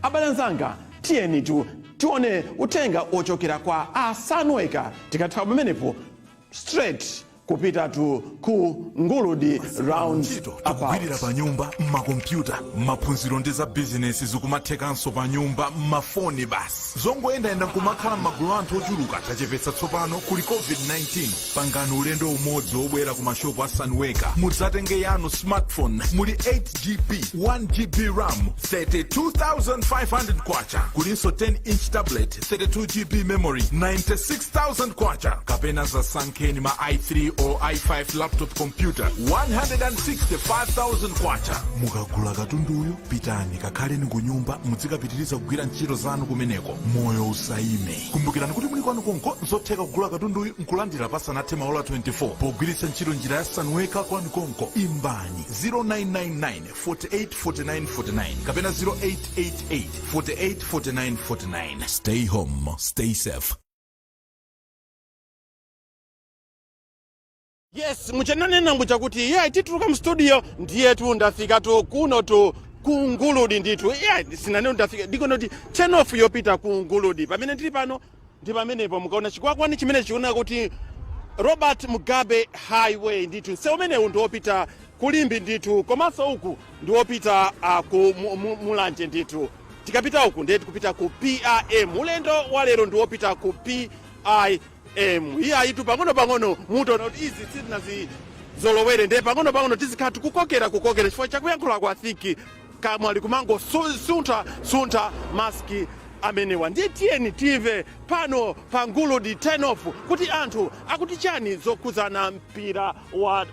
Abale anzanga, tiyenitu tione uthenga ochokera kwa a Sunweka. Tikathawa pamenepo, straight kupitatu ku Nguludi round Ntchito tikugwirira about. Pa nyumba, mmakompyuta, maphunziro ndi za bizinesi zikumathekanso pa nyumba, mmafoni basi. Zongoyendayenda nkumakhala m'magulu anthu ochuluka tachepetsa tsopano kuli COVID-19. Pangani ulendo umodzi wobwera ku mashopu a Sunweka, mudzatenge yanu smartphone. Muli 8 GB, 1 GB RAM, 32,500 kwacha. Kulinso 10 inch tablet, 32 GB memory, 96,000 kwacha. Kapena zasankheni ma i3 or i5 laptop computer, 165,000 kwacha. Mukagula katunduyu, pitani kakhaleni ku nyumba, muzikapitiriza kugwira ntchito zanu kumeneko, moyo usaime. Kumbukirani kuti muli kwanu konko nzotheka kugula katunduyu nkulandira pasanathe maola 24 pogwiritsa ntchito njira ya Sunweka kwanu konko. Imbani 0999 48 49 49 kapena 0888 48 49 49. Stay home, stay safe. Yes, muchananena chakuti iye tituluka mstudio, ndiyetu ndafikatu kuno tu ku Nguludi ndithu. Iye sinanene ndafika, ndikonoti turn off yopita ku Nguludi. Pamene ndili pano ndi pamenepo mukaona chikwakwani chimene chikuoneka kuti Robert Mugabe Highway ndithu. Msewu umenewu ndi wopita ku Limbe ndithu, komanso uku ndi wopita ku Mulanje ndithu. Tikapita uku ndiye tikupita ku PIM. Ulendo wa lero ndi wopita ku PIM. Iye ayitu pang'ono pang'ono mutaona kuti izi sitinazizolowere, ndiye pang'ono pang'ono tizikhala tikukokera kukokera chifukwa chakuyankhula kwa thiki kamwa likumango suntha suntha maski amenewa. Ndiye tiyeni timve pano pa Nguludi turn off kuti anthu akuti chani zokhudzana mpira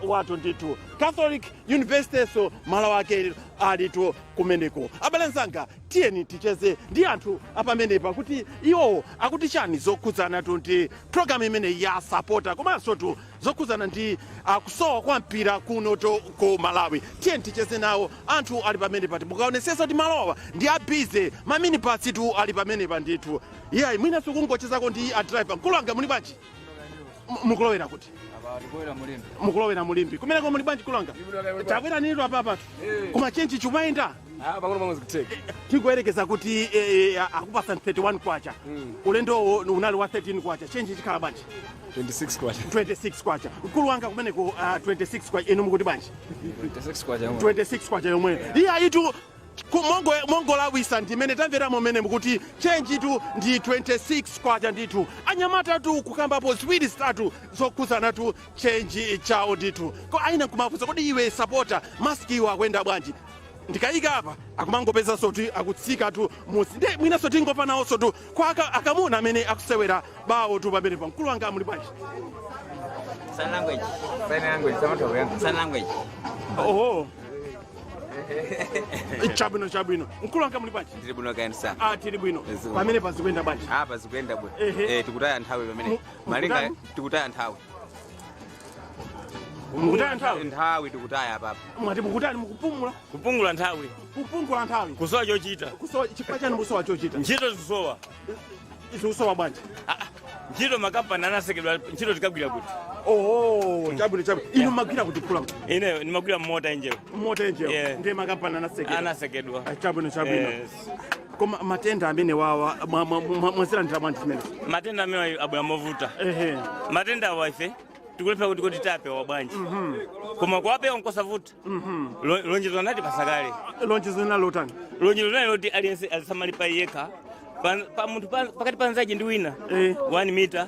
wathu ndithu. Catholic University so malo ake alitu kumeneko. Abale anzanga, tiyeni ticheze ndi anthu apamenepa kuti iwowo akuti chani zokhudzana tu ndi program imene ya Sapota, komanso tu zokhudzana ndi kusowa kwa mpira kuno to ku Malawi. Tiyeni ticheze nawo anthu ali pamenepa. Mukaonesesa kuti malowa ndi a busy, maminibus tu ali pamenepa ndithu. Iyayi, mwinanso kungochezako ndi a driver. Mkulu wanga, muli bwanji? Mukulowera kuti? Mukulowera mu Limbe kumeneko. Muli bwanji, mkulu wanga? Tabwera nilo apapatu, koma change chumayenda? Pang'ono pang'ono zikutheka. Tingoyerekeza kuti akupasa 31 kwacha, ulendowo unali wa 13 kwacha, change chikhala bwanji? 26 kwacha. 26 kwacha. Mkulu wanga, kumeneko 26 kwacha, inu mukuti bwanji? 26 kwacha yomwe. 26 kwacha yomweyo. Iye ayitu mongolawisa ndimene tamveramo mene mukuti change tu ndi 26 kwacha ndithu. Anyamata tu kukambapo ziwiri zitatu zokhudzana tu change chawo ndithu. Ko aina kumafunsa, kodi iwe sapota, maski iwo akuyenda bwanji? Ndikayika apa akumangopezanso kuti akutsika tu musi. Ndiye mwinanso tingopa nawonso tu kwa akamuna amene akusewera bawo tu pamenepa. Mkulu wanga, muli bwanji? Sign language. Sign language samatha kuyankha. Sign language. Oho, chabwino chabwino. Mkulu wanga, muli bwanji? Ndili bwino kaensa. Ah, tili bwino. Yes. Pamene pazikuyenda bwanji? Apa zikuyenda bwino. Ehe. Eh, tikutaya nthawi pamene. Malinga mukutani? Tikutaya nthawi. Mukutaya nthawi? Nthawi tikutaya apapa. Mwati mukutani, mukupumula? Kupungula nthawi. Kupungula nthawi. Kusowa chochita. Kusowa chifukwa chani mukusowa chochita? Ntchito zikusowa. Zikusowa bwanji? Ntchito makampani anatsekedwa, ntchito tikagwira kuti? Oho, chabwino chabwino. Inu magwira kuti kula? Ine ndimagwira Mota-Engil. Mota-Engil? Yeah. Ndiye makampani anatsekedwa? Anatsekedwa. Ah, chabwino chabwino. Yes. Koma matenda amene wawa mwazilandira bwanji zimene? Matenda amene abwera movuta. Matenda awa ife tikulepha kuti tapewa bwanji, koma kuwapewa nkosavuta. Lonjezo anati pasakale. Lonjezo linali lotani? Lonjezo linali loti aliyense azisamalipa yekha pa munthu pakati pa nzache ndi wina 1 meter.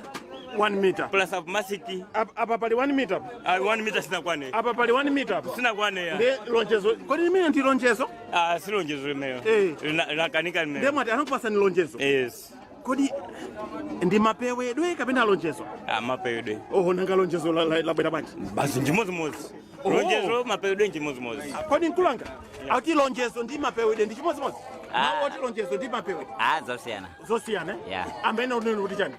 1 meter. Plus of masiki. Apa pali 1 meter? 1 meter sinakwane. Apa pali 1 meter apa? Sinakwane ya. Ndi lonjezo, kodi limene ndi lonjezo? Ah, si lonjezo limeyo. Linakanika limeyo. Ndiye mwati anakupasani lonjezo? Yes. Kodi ndi mapewedwe kapena lonjezo? Ah, mapewedwe. Oho, nanga lonjezo labwera bwanji? Basi, njimodzimodzi. Oh. Lonjezo, mapewedwe njimodzimodzi. Kodi mkulanga, ati lonjezo ndi mapewedwe ndi chimodzimodzi? Ah. Mawu oti lonjezo ndi mapewedwe? Ah, zosiyana. Zosiyana, eh? Yeah. Amene unene kuti chani?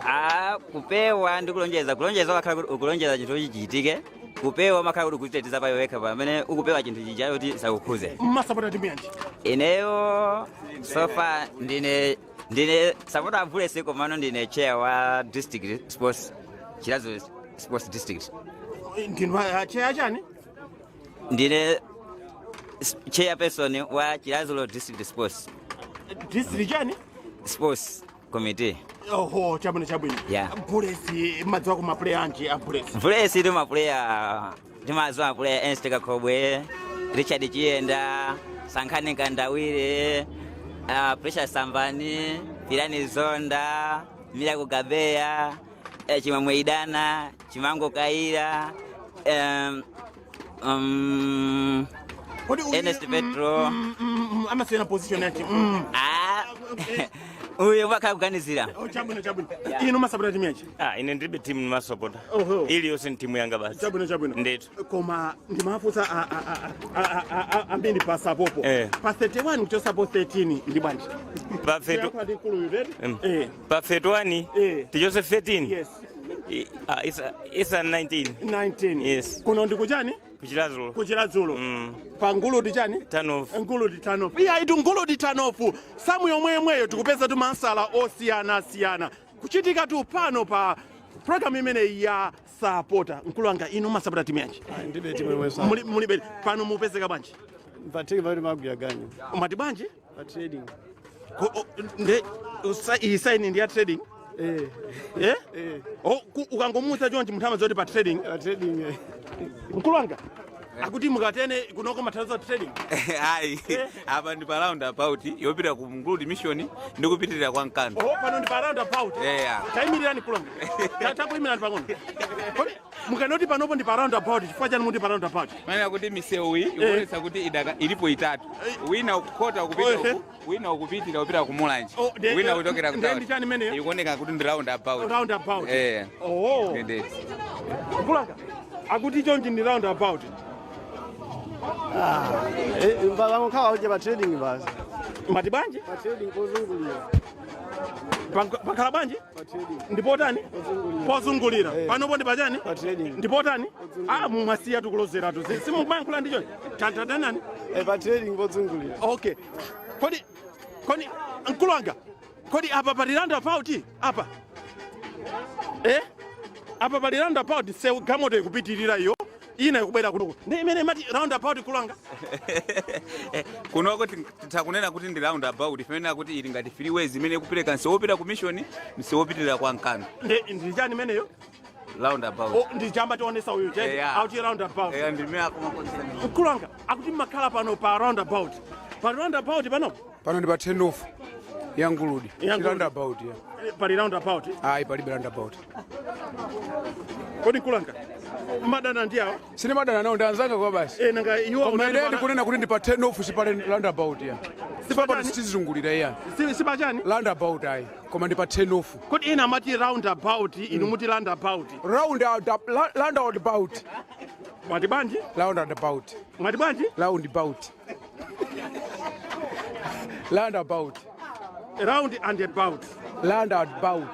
Ah, kupewa ndi kulonjeza. Kulonjeza umakhala kuti ukulonjeza chinthu kuti chichitike. Kupewa umakhala kuti ukuchiteteza pa iwe wekha pamene ukupewa chinthu chija kuti sakukhuze. Mmasapota timu yanji? Ineyo so far ndine sapota Bullets, komano ndine chair wa district sports, Chiradzulu Sports District. Ndinu chair chani? Ndine chairperson wa Chiradzulu District Sports. District chani? Sports Committee. Oho, chabwino, chabwino. Yeah. Bullets, madziwa kuma player anji a Bullets? Bullets timapuleya, timaziwa mapuleya Ernest Kakhobwe, Richard Chiyenda, Sankhani Kandawire, Precious Sambani, Pirani Zonda, Miracle Gabeya, Chimwemwe Idana, Chimango Kaira, Kodi Ernest Petro. Amasiyana position yanji? Ah, uyo wakakuganizira. Oh, chabwino, chabwino. Inu masapota timu yanji? Ah, ine ndilibe timu nimasapota. Oho. Iliyonse ni timu yanga basi. Chabwino, chabwino. Ndetu. Koma ndimafunsa ambiri pasapopo. Pa 31 kuchosapo 13 ndi bwanji? Pa 30 Ndikuluyu ready. Pa 31 tichose 13. Yes. Isa 19. 19. Yes. Kuno ndikuchani? Kuchiladzulo. Kuchiladzulo. Pa Nguludi chani? Turn off. Nguludi turn off. Iya, itu Nguludi turn off. Samu yomweyomweyo tikupeza tumansala osiyanasiyana kuchitika tu pano pa program imene ya Sapota. Mkulu wanga, inu masapota timu yanji? Ndibe timu imwe. Mulibe pano, mupezeka bwanji? Patiki pali magwira ganyu. Mwati bwanji? Pa trading. Nde iyi sign ndi ya trading? Eh. Eh? Eh. Oh, ukangomutsa chonchi munthu amazoti pa trading. Pa trading. Eh. Mkulu wanga, akuti mukatene kunoko mathandizo trading. Ayi, apa ndi pa roundabout yopita ku Nguludi Mission ndi kupitirira kwa Mkando. Oh, pano ndi pa roundabout. Yeah. Tayimirirani, kulonga. Takuyimirani pang'ono. Kodi mukanoti panopo ndi pa roundabout, chifukwa chani muti pa roundabout? Manena kuti misewu iyi ikuonetsa kuti idaka ilipo itatu: wina ukukhota ukupita uku, wina ukupitira upita ku Mulanje, Oh, wina kuchokera ku ndi chani imeneyo? Ikuoneka kuti ndi roundabout. Roundabout. Eh. Oh. Ndeti. Kulanga, akuti chonchi ndi roundabout. Eh, pangokhala uje pa trading basi. Mati bwanji? Pa trading pozungulira. Pakhala bwanji? Pa trading. Ndipotani? Pozungulira. Panopo ndi pachani? Pa trading. Ndipotani? Ah, mumwasiya tikulozeratu. Simukumayankhula ndicho tantatanani. Eh, pa trading pozungulira. Okay. Kodi mkulu wanga, kodi apa pali roundabout apa? Eh, apa pali roundabout? Sewu gamoto ikupitirira, iyo ina ikubwera kuno, ndi imene imati roundabout, kulanga? Kunoko titakunena kuti ndi roundabout ifanena kuti ili ngati freeways imene ikupereka msewu wopita ku Mission, msewu wopitirira kwa Mkando. Ndi chani imeneyo? Roundabout. Oh, ndi chamba tionesa uyu chete. Yeah. Auti roundabout. Eh, ndi mmene akumakonzesa. Mkulu wanga, akuti mmakhala pano pa roundabout. Pa roundabout panopo? Pano ndi pa turn off ya Nguludi. Ya Nguludi. Roundabout ya. Pali roundabout? Ayi, palibe roundabout. Kodi mkulanga, madana ndi awo? Sinimadana nawo, ndi anzanga kwa basi. Eh, nanga iwo? Koma ine ndikunena kuti ndi pa turn off, sipali roundabout ya. Sipachani? Sitizungulira iya. Sipachani? Roundabout ayi, koma ndi pa turn off. Kodi ena amati roundabout, inu muti roundabout? Roundabout. Mwati bwanji? Roundabout. Mwati bwanji? Roundabout, roundabout. Round and about. Roundabout.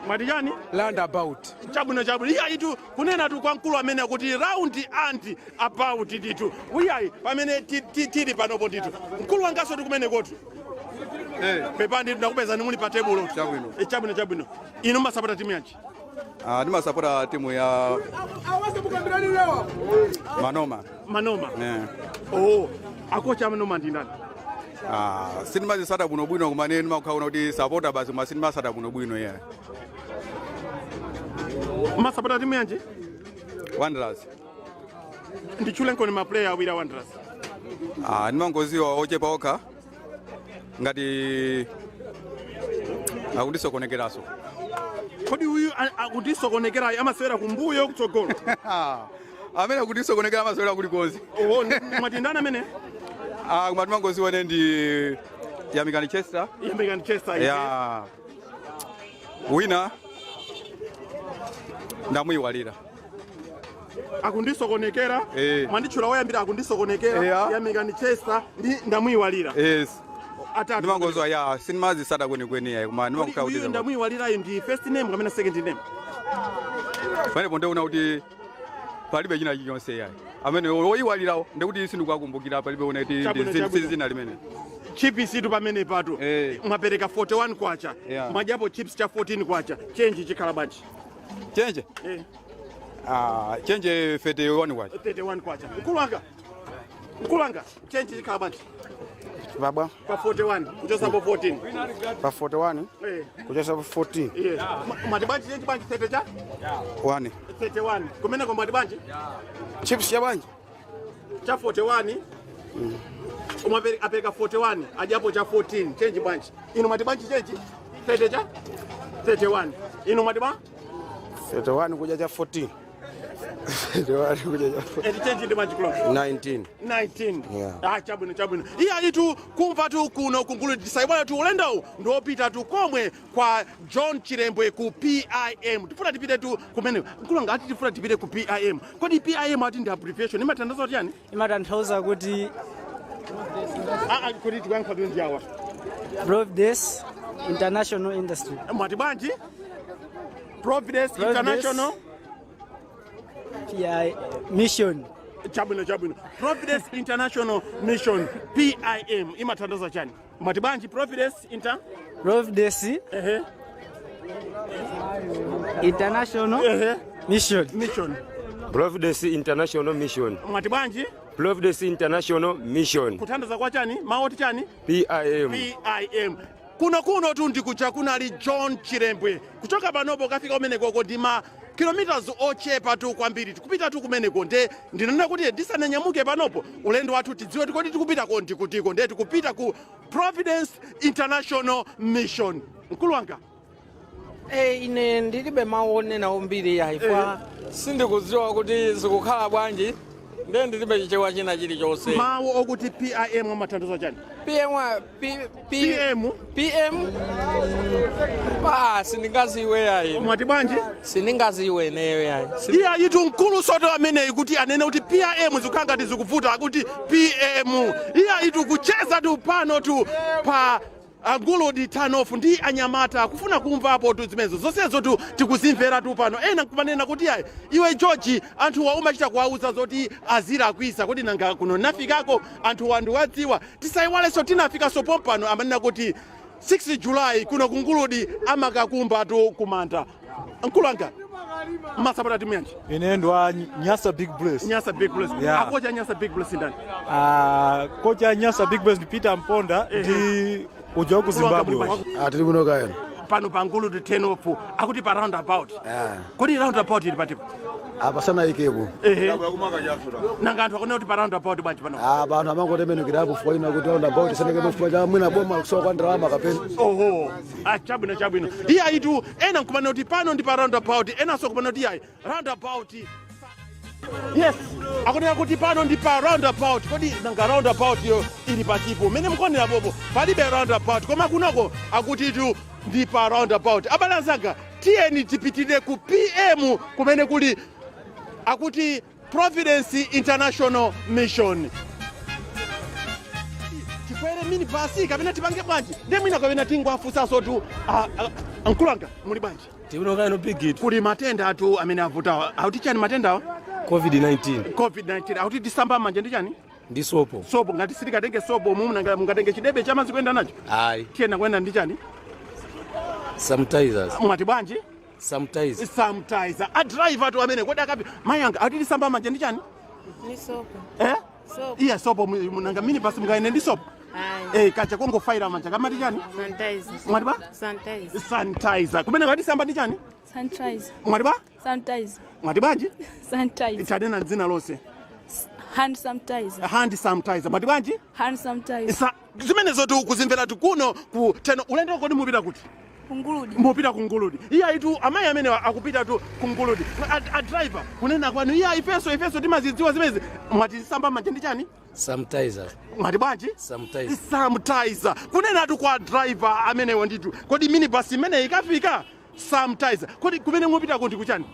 Mwati chani? Roundabout. Chabwino, chabwino. Iya, itu kunena tu kwa mkulu amene akuti round and about nditu. Uyayi, pamene tili panopo nditu, mkulu wangaso tikumene kotu. Pepani, ndakupeza nimuli pa tebulo. Chabwino. Eh, chabwino, chabwino. Inu masapota timu yanji? Ah, ndimasapota timu ya Manoma. Manoma? Eh. Oh, akocha Manoma ndi ndani? Ah, sindimazisata bwinobwino, koma ine ndimakhaona kuti sapota basi, koma sindimasata bwinobwino yeah. Masapota timu yanji? Wanderers. Ndichule nkoni ma player awiri a Wanderers. Ah, ndimangoziwa ochepa okha, ngati akundisokonekeraso. Kodi uyu akundisokonekerayo amasewera kumbuyo, kutsogolo? Amene akundisokonekera amasewera kulikonse. Oh, mwati ndani amene? Ah, koma ndimangoziwa ine ndi Yamikani Chester. Yamikani Chester. Ya, wina ndamuyiwalira. Akundisokonekera. Eh. Mwanditchula woyambira akundisokonekera. Yeah. Yamikani Chester ndi ndamuyiwalira. Yes. Atatu. Ndimangoziwa ya, sindimazisata kwenikweni yayi, koma Kodi ndimakukhala uyu kuti ndamuyiwalirayo ndi first name kapena second name? Pamenepo ndikuona kuti palibe china chilichonse yayi, amene woyiwalirawo ndikuti sindikuwakumbukira, palibe una kuti Chabwino, chabwino. zina limene. Chips itu pamene patu. Eh. Mwapereka 41 kwacha. Yeah. Mwadyapo chips cha 14 kwacha, change chikhala bwanji? Change? Eh. Ah, change 31 kwacha. 31 kwacha. Mkulu wanga, mkulu wanga, change chikhala bwanji? Babwa. Pa 41 kuchosapo 14. Pa 41 Eh. kuchosapo 14. Yes. Mwati bwanji chenji bwanji 30 cha 1. 31 kumeneko mwati bwanji Chips ya bwanji? Cha 41 umwe apereka 41 ajapo cha 14 chenji bwanji. Inu mwati bwanji chenji 30 cha 31. Inu mwati ba 31 kuja cha 14. 31 kuja cha 14. Eti chenji ndi bwanji clock? 19. 19. Yeah. Ah, chabwino chabwino. Iya itu kumva tu kuno kungulu tisaibwana tu ulendowu ndiwopita tu komwe kwa John Chilembwe ku PIM. Tifuna tipite tu kumene mkulanga ati tifuna tipite ku PIM. Kodi PIM ati ndi abbreviation imatanthauza kuti yani? Imatanthauza kuti Ah ah, kuti tikuyankha tu ndiyawa. Providence International Industry. Mwati bwanji? Providence International PI Mission. Chabwino chabwino. Providence International Mission PIM imatanthauza chani? Mwati bwanji Providence Inter Providence Ehe. International Ehe. Mission. Mission. Providence International Mission. Mwati bwanji? Providence International Mission. Kuthandiza kwa chani? Maoti chani? PIM. PIM. Kuno kuno tu ndikucha kunali John Chilembwe. Kuchoka panopo kafika kumeneko ndi ma kilometers ochepa tu kwambiri. Tikupita tu kumeneko nde ndinena kuti ndisananyamuke panopo ulendo wathu tidziwe tikoti tikupitako ndikutiko nde tikupita ku Providence International Mission. Mkulu wanga. Ine ndilibe mawu onena ombiri yaifwa sindikudziwa kuti zikukhala bwanji ndiye ndilibe chichewa china chilichonse. Mawu okuti PIM amatanthauza chani? PM P, P, PM PM sindingaziwe yayi. Mwati bwanji? Sindingaziwe ineyo yayi. Iya itu mkulu soto ameneyi kuti anene kuti PIM zikukhala ngati zikuvuta akuti PM. Iya itu kucheza tu pano tu pa Nguludi turn-off ndi anyamata kufuna kumvapo tu zimenezo zonsezo tu tikuzimvera tu pano. Ena nkumanena kuti ayi iwe George anthuwa umachita kuwauza zoti azilakwisa kuti nanga kuno nafikako anthuwa ndiwadziwa. Tisayiwalenso tinafikanso pompano amanena kuti 6 July kuno ku Nguludi amakakumba tu kumanda. Mkulu wanga masapota timu yanji? Ine ndi wa Nyasa Big Bullets. Nyasa Big Bullets. Yeah. Akocha Nyasa Big Bullets ndani? Kocha Nyasa Big Bullets ndi Peter Mponda ndi uja ku Zimbabwe. Tili kuno kaya. Pano pa Nguludi turn-off akuti pa roundabout. Kodi roundabout ili patipo? Apa sanayikepo. Ehe. Nanga anthu akunena kuti pa roundabout bwanji pano? Apa anthu amangotembenukirapo fuka ina kuti roundabout sanayikepo fuka cha mwina boma kusowa kwa ndalama kapena. Oho. Ah, chabwino chabwino. Iya itu ena nkumanena kuti pano ndi pa roundabout, enanso kumanena kuti ayi roundabout. Yes, akunena kuti pano ndi pa roundabout. Kodi nanga roundabout yo ili patipo? Mene mukuonera popo palibe roundabout, koma kunoko akuti tu ndi pa roundabout. Abale anzanga, tiyeni tipitire ku PM kumene kuli akuti Providence International Mission. Tikwere minibus kapena tipange bwanji? Ndiye mwina kapena tingwafunsanso tu mkulu wanga muli bwanji? Tikuno big. Kuli matenda atu amene avutawa. Akuti chani matendawo? COVID-19. COVID-19. Akuti tisamba manja ndi chani? Ndi sopo. Sopo ngati sitikatenge sopo mu mungatenge chidebe chamadzi kuyenda nacho? Ayi. Tiyena kuyenda ndi chani? Sanitizers. Mwati bwanji? Sanitizer. Sanitizer. A driver tu amene kodi akapi mayanga akuti tisamba manja ndi chani? Ni sopo. Eh? Sopo. Iya sopo nanga minibus mungaende ndi sopo? Ayi. Kacha kongofaira manja kamati chani? Sanitizer. Mwati ba? Sanitizer. Sanitizer. Kumene ngati samba ndi chani? Sanitizer. Mwati ba? Sanitizer. Mwati bwanji? Sanitizer. Tanena dzina lonse. Hand sanitizer. Hand sanitizer. Mwati bwanji? Hand sanitizer. Zimenezo tu kuzimvera tu kuno ku teno ulendo kodi mupita kuti? Kunguludi. Mupita kunguludi. Iya itu amayi amene akupita tu kunguludi. A driver kunena kwanu iya ifeso timazidziwa zimezi. Mwati samba manja ndi chani? Sanitizer. Mwati bwanji? Sanitizer. Sanitizer. Kunena tu kwa driver amenewo nditu. Kodi minibus imene ikafika? Sanitizer. Kodi kumene mupita kuti kuchani?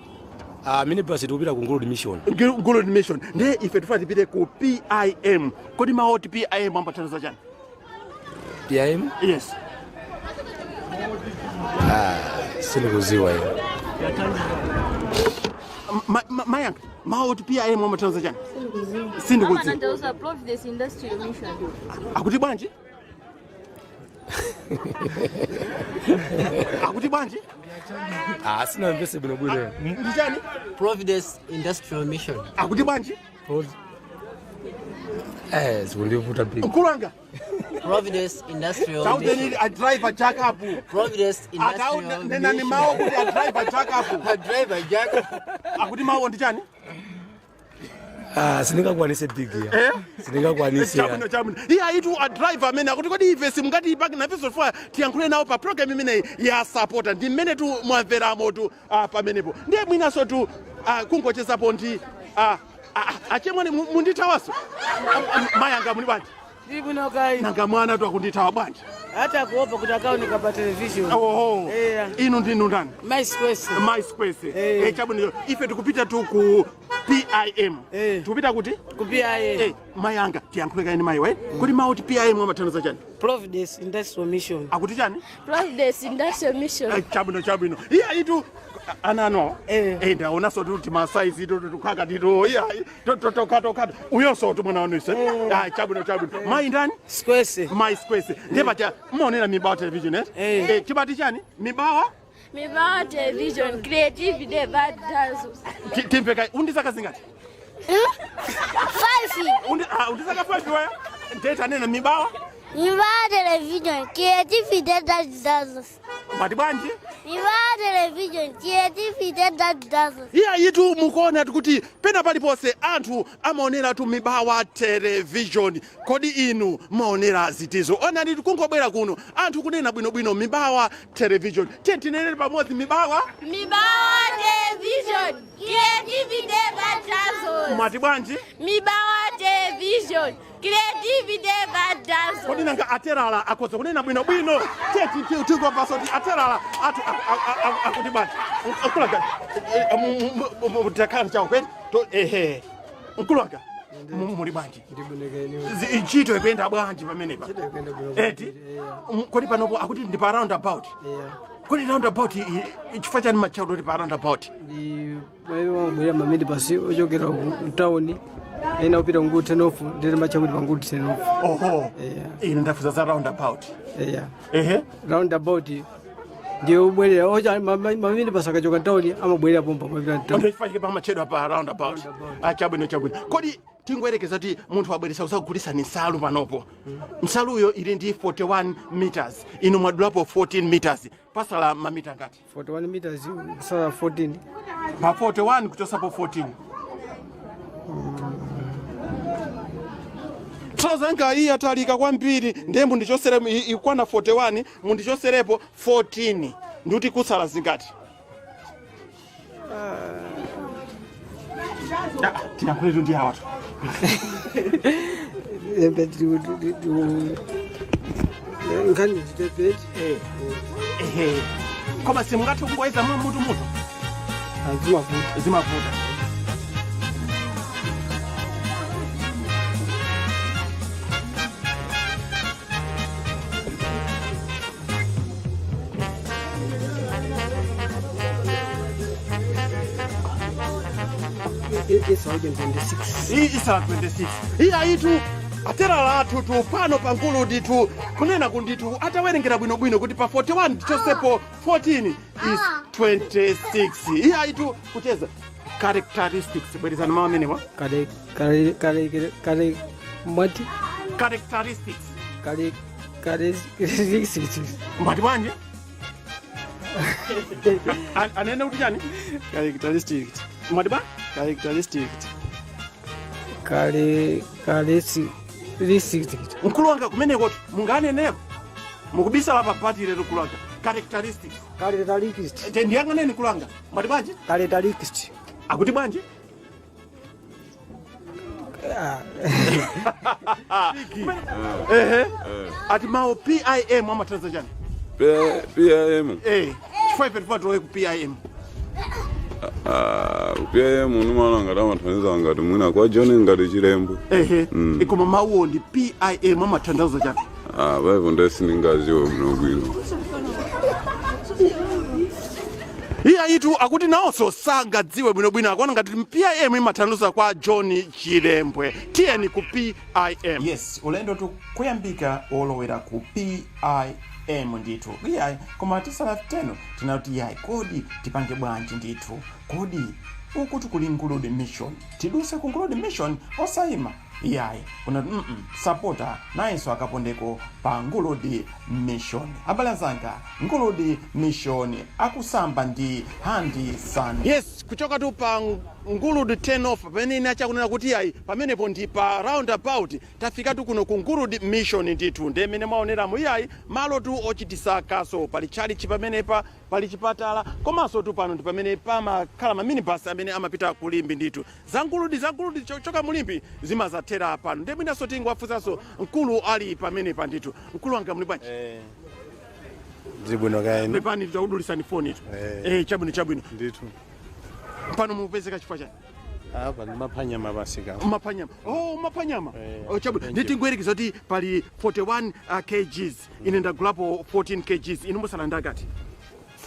Minibus tikupita ku Nguludi Mission. Nguludi Mission. Ndiye ife tifuna tipite ku PIM. Kodi mawu oti PIM ambatanthauza chani? PIM? Yes. Sindikuziwa iyo. Mayanga, mawu oti PIM ambatanthauza chani? Sindikuziwa. Amatanthauza Providence Industrial Mission. Akuti bwanji? Akuti bwanji? Sina mvese bwino bwino. Ndi chani? Providence Industrial Mission. Akuti bwanji? Zikundivuta big. Mkulu wanga. Providence Industrial Tauteni Mission. a driver jack up. Providence Atau Industrial nenani mawo kuti a driver jack up. A driver jack up. Akuti mawo ndi chani? Ah, sindingakwanise big ya. Eh? Sindingakwanise. Chabwino, chabwino. Iye ayitu a driver amene akuti kodi ife simungati ipake nafenso fwa tiyankhule nawo pa program imeneyi ya supporter, ndi mmene tu mwamveramo tu pamenepo. Ndiye mwinanso tu kungochezapo ndi achemwene mundithawaso. Mayanga muli bwanji? Ndili bwino kai. Nanga mwana tu akundithawa bwanji? Hata kuopa kuti akaoneka pa television. Oho. Eh. Inu ndinu ndani? My Square. My Square. Eh, chabwino, ife tikupita tu ku PIM. Tikupita kuti? Ku PIM. Eh, mayanga tiyankhule kaini mayi we. Kuti mawu ti PIM amatanthauza chani? Providence Industrial Mission. Akuti chani? Providence Industrial Mission. Eh, chabwino, chabwino. Iye ayitu ana ano. Eh, ndaonanso kuti masaizi tu tukhaka tito. Iye ayi tokhatokhato. Uyonso tu mwana wanu ise. Ah, chabwino, chabwino. Mayi ndani? Square. My Square. Ndiye pacha mumaonera Mibawa Television eh? Eh, chibati chani? Mibawa? Mibawa Television, creativity that dazzles. Timve kai undisaka zingati? Five. Undi undisaka 5 waya? Ndeta nena Mibawa? Mibawa Television, creativity that dazzles. Mati bwanji? Mibawa Television, creativity that dazzles. Iya itu mukuona kuti pena paliponse anthu amaonera tu Mibawa Television. Kodi inu maonera zitizo? Onani tikungobwera kuno anthu kunena bwinobwino Mibawa Television. Tiye tinenere pamodzi Mibawa. Mibawa Television, creativity that dazzles. Mati bwanji? Mibawa Television, creativity that dazzles. Kodi nanga aterala akhoza kunena bwinobwino? Tiye tingomvaso kuti aterala athu akuti bwanji. Mkulanga takhala chawo kweti. Ehe, mkulanga muli bwanji? Ntchito ikuyenda bwanji pamenepa eti? Kodi panopo akuti ndi pa roundabout? Kodi roundabout chifukwa chani matchaulo kuti pa roundabout? Mabwera maminibus ochokera ku town ena kupita ku turn off, ndere macha kuti pangu turn off. Oho, ine ndafuza za roundabout. Yeah. Ehe. Roundabout ndiye ubwerera ocha maminibus akachoka town amabwerera pompa mapita town. Ndiye chifukwa chake pamatchedwa pa roundabout. Ah, chabwino, chabwino. Kodi tingoyerekeza kuti munthu wabweresa kuzagulisa ni nsalu panopo, nsaluyo ili ndi 41 meters, inu mwadulapo 14 meters, pasala mamita ngati? 41 meters kusala 14. Pa 41 kuchosapo 14. Trouser yanga iyi yatalika kwambiri, ndiye mundichosere ikwana 41, mundichoserepo 14, ndikuti kusala zingati? Ah, tiyankhuletu ndi awatu. Lembe nkhani nditepeti. Ehe, koma simungathe kungoyeza mutu mutu? Zimavuta. Zimavuta. Isala 26. Iyi isala 26. Iya itu aterala athu tu pano pa Nguludi tu kunena kunditu atawerengera bwinobwino kuti pa 41 tichosepo 14 is 26. Iya itu kucheza characteristics, bwerezani mawu amenewa. Kale kale kale kale mwati. Characteristics. Kale kale characteristics. Mwati bwanji? Anene kuti chani? Characteristics. Mwati bwa? Characteristics. Kale kale si Mkulu wanga, kumeneko munganeneko mukubisala pa bati lero kulanga characteristics. Characteristics. Ndiyang'aneni kulanga. Mwati bwanji? Characteristics. Akuti bwanji? Ehe, ati mawu PIM amatanthauza chani? PIM. Eh, chifukwa ife tifuna tilowe ku PIM. Ah, PIM numala ngati amathandiza ngati mwina kwa John ngati Chilembwe. Ehe. Koma mawuwo ndi PIM amatanthauza chani? Ah, paipo ndiye sindingaziwe bwinobwino. Iya itu akuti nawonso sangadziwe bwinobwino, akuona ngati PIM imathandiza kwa John Chilembwe. Tiyeni ku PIM. Yes, ulendo tu kuyambika wolowera ku PIM ndithu. Iyayi, koma tisanateno tinati iyayi, kodi tipange bwanji ndithu? Kodi uku tikuli Nguludi Mission, tiduse ku Nguludi Mission osayima? Iyayi, kuna sapota nayenso akapondeko pa Nguludi Mission. Abale anzanga, Nguludi Mission akusamba ndi hand san. Yes, kuchoka tu pa Nguludi turn off pamene ine achakunena kuti iyayi, pamenepo ndi pa roundabout, tafika tu kuno ku Nguludi Mission ndithu. Ndi mmene mwaoneramo, iyayi, malo tu ochitisa kaso. Pali chalichi pamenepa, pali chipatala, komanso tu pano ndi pamene pamakhala maminibus amene amapita kulimbi ndithu. Zanguludi, zanguludi choka mulimbi zimazathera pano. Ndi mwinanso tingowafunsanso mkulu ali pamenepa ndithu. Mkulu wanga, muli bwanji? Ndili bwino, kaya inu? Pepani, takudulisani foni itu. Chabwino, chabwino. Ndithu. Pano mupezeka chifukwa chani? Apa ndimapha nyama pasika. Mapha nyama? Oh, mapha nyama. Oh, chabwino. Ndi tingoyerekeza kuti pali 41 kgs, ine ndagulapo 14 kgs, inu musala ndakati?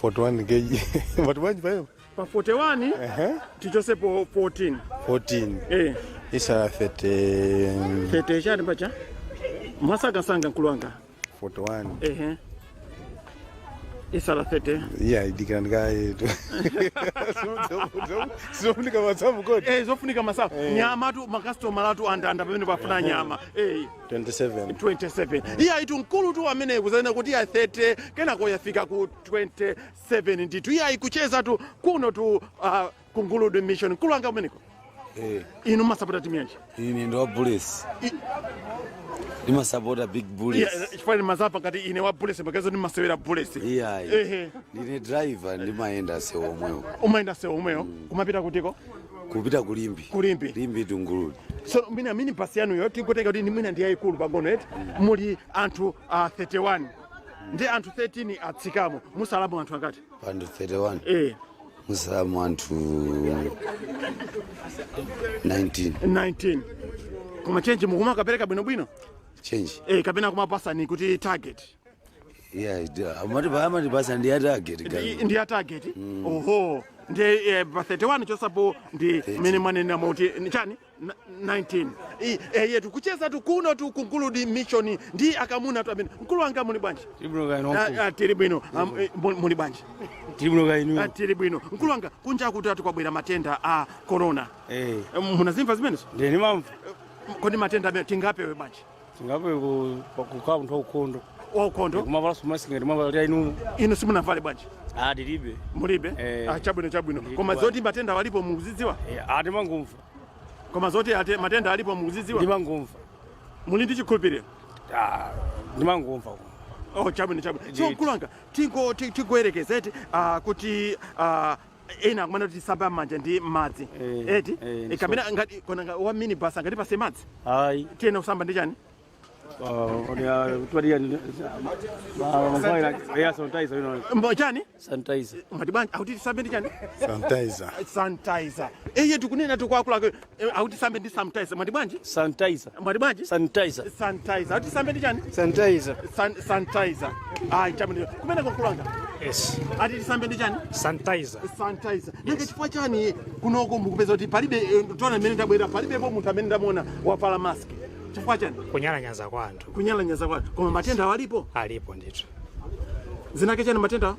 41 kg, pati bwanji payo? Pa 41 tichosepo 14. 14. Isala 30. 30 chani pacha? Mwasangasanga, mkulu wanga. 41. Ehe, isala 30. Iya, idikira ndikayetu. Zofunika masamu kodi? Eh, zofunika masamu. Nyama tu, makastomala atu andanda pamene pafuna nyama. 27. 27. Iya, itu mkulu tu amene kuzanena kuti iya 30, kenako yafika ku 27 ndithu. Iya, ikucheza tu kuno tu ku Nguludi Mission. Mkulu wanga, umeneko? Inu masapota timu yanji? Ine ndi wa Bullets, ndimasapota Big Bullets. Chifukwa mazapa ngati ine wa Bullets, magazo ndimasewera Bullets. Iyayi. Ndine driver, ndimayenda sewu omwewo. Umayenda sewu omwewo kumapita kutiko? Kupita kulimbi. Kulimbi. Limbi to Nguludi. So mina mini basi yanuyo, tingotenga kuti mwina ndi yayikulu pang'ono eti, muli anthu 31, ndi anthu 13 atsikamo, musalamo anthu angati? Panthu 31. Musalamu anthu 19. 19. Koma change mukumakapereka bwinobwino? Change? Kapena kumapasani kuti target? Yeah, amatipasa ndi ya target. Ndi ya target. Oho, ndi pa 31 chosapo ndi mmene mwanena muti chani? 19. Yetu kucheza tu kuno tu ku Nguludi Mission ndi akamuna tu amene. Mkulu wanga, muli bwanji? Ah, ah, tili bwino. Muli bwanji? Tili bwino, kaya inu? Ah, tili bwino. Mkulu wanga, kunja kuti ati kwabwera matenda a corona. Munazimva zimenezo? Ndiye ndimamva. Kodi matenda amene tingapewe bwanji? Tingapewe kukhala munthu waukhondo. Waukhondo. Kumavala mask ngati mwavala inu. Inu simunavale bwanji? Ah, tilibe. Mulibe? Eh. Ah, chabwino, chabwino. Koma zoti matenda alipo mukuzidziwa? Ah, timangomva. Koma zoti ate matenda alipo mukuzidziwa? Ndimangomva. Muli ndi chikhulupiriro? Ah, ndimangomva. Oh, chabwino, chabwino. So mkulu wanga, tingoyerekeza eti kuti ena akumana kuti tisamba m'manja ndi madzi eti. Kapena ngati kona wa minibus angati pase madzi? Ayi. Tiyena kusamba ndi chani? Sanitizer. Chani? Sanitizer. Ngati bwanji akuti tisambe ndi chani? Sanitizer. Sanitizer. Iye tikunena tukwakula akuti sambe ndi sanitizer. Mwati bwanji? Sanitizer. Mwati bwanji? Sanitizer. Sanitizer. Akuti sambe ndi chani? Sanitizer. Sanitizer. Ayi, chabwino. Kumene kukulanga? Yes. Ati tisambe ndi chani? Sanitizer. Sanitizer. Nanga chifukwa chani kunoko mukupeza kuti palibe tona mmene ndabwera palibepo munthu amene ndamuona wavala mask? Chifukwa chani? Kunyalanyaza kwa anthu. Kunyalanyaza kwa anthu. Koma matenda alipo? Alipo ndithu. Zinake chani matenda?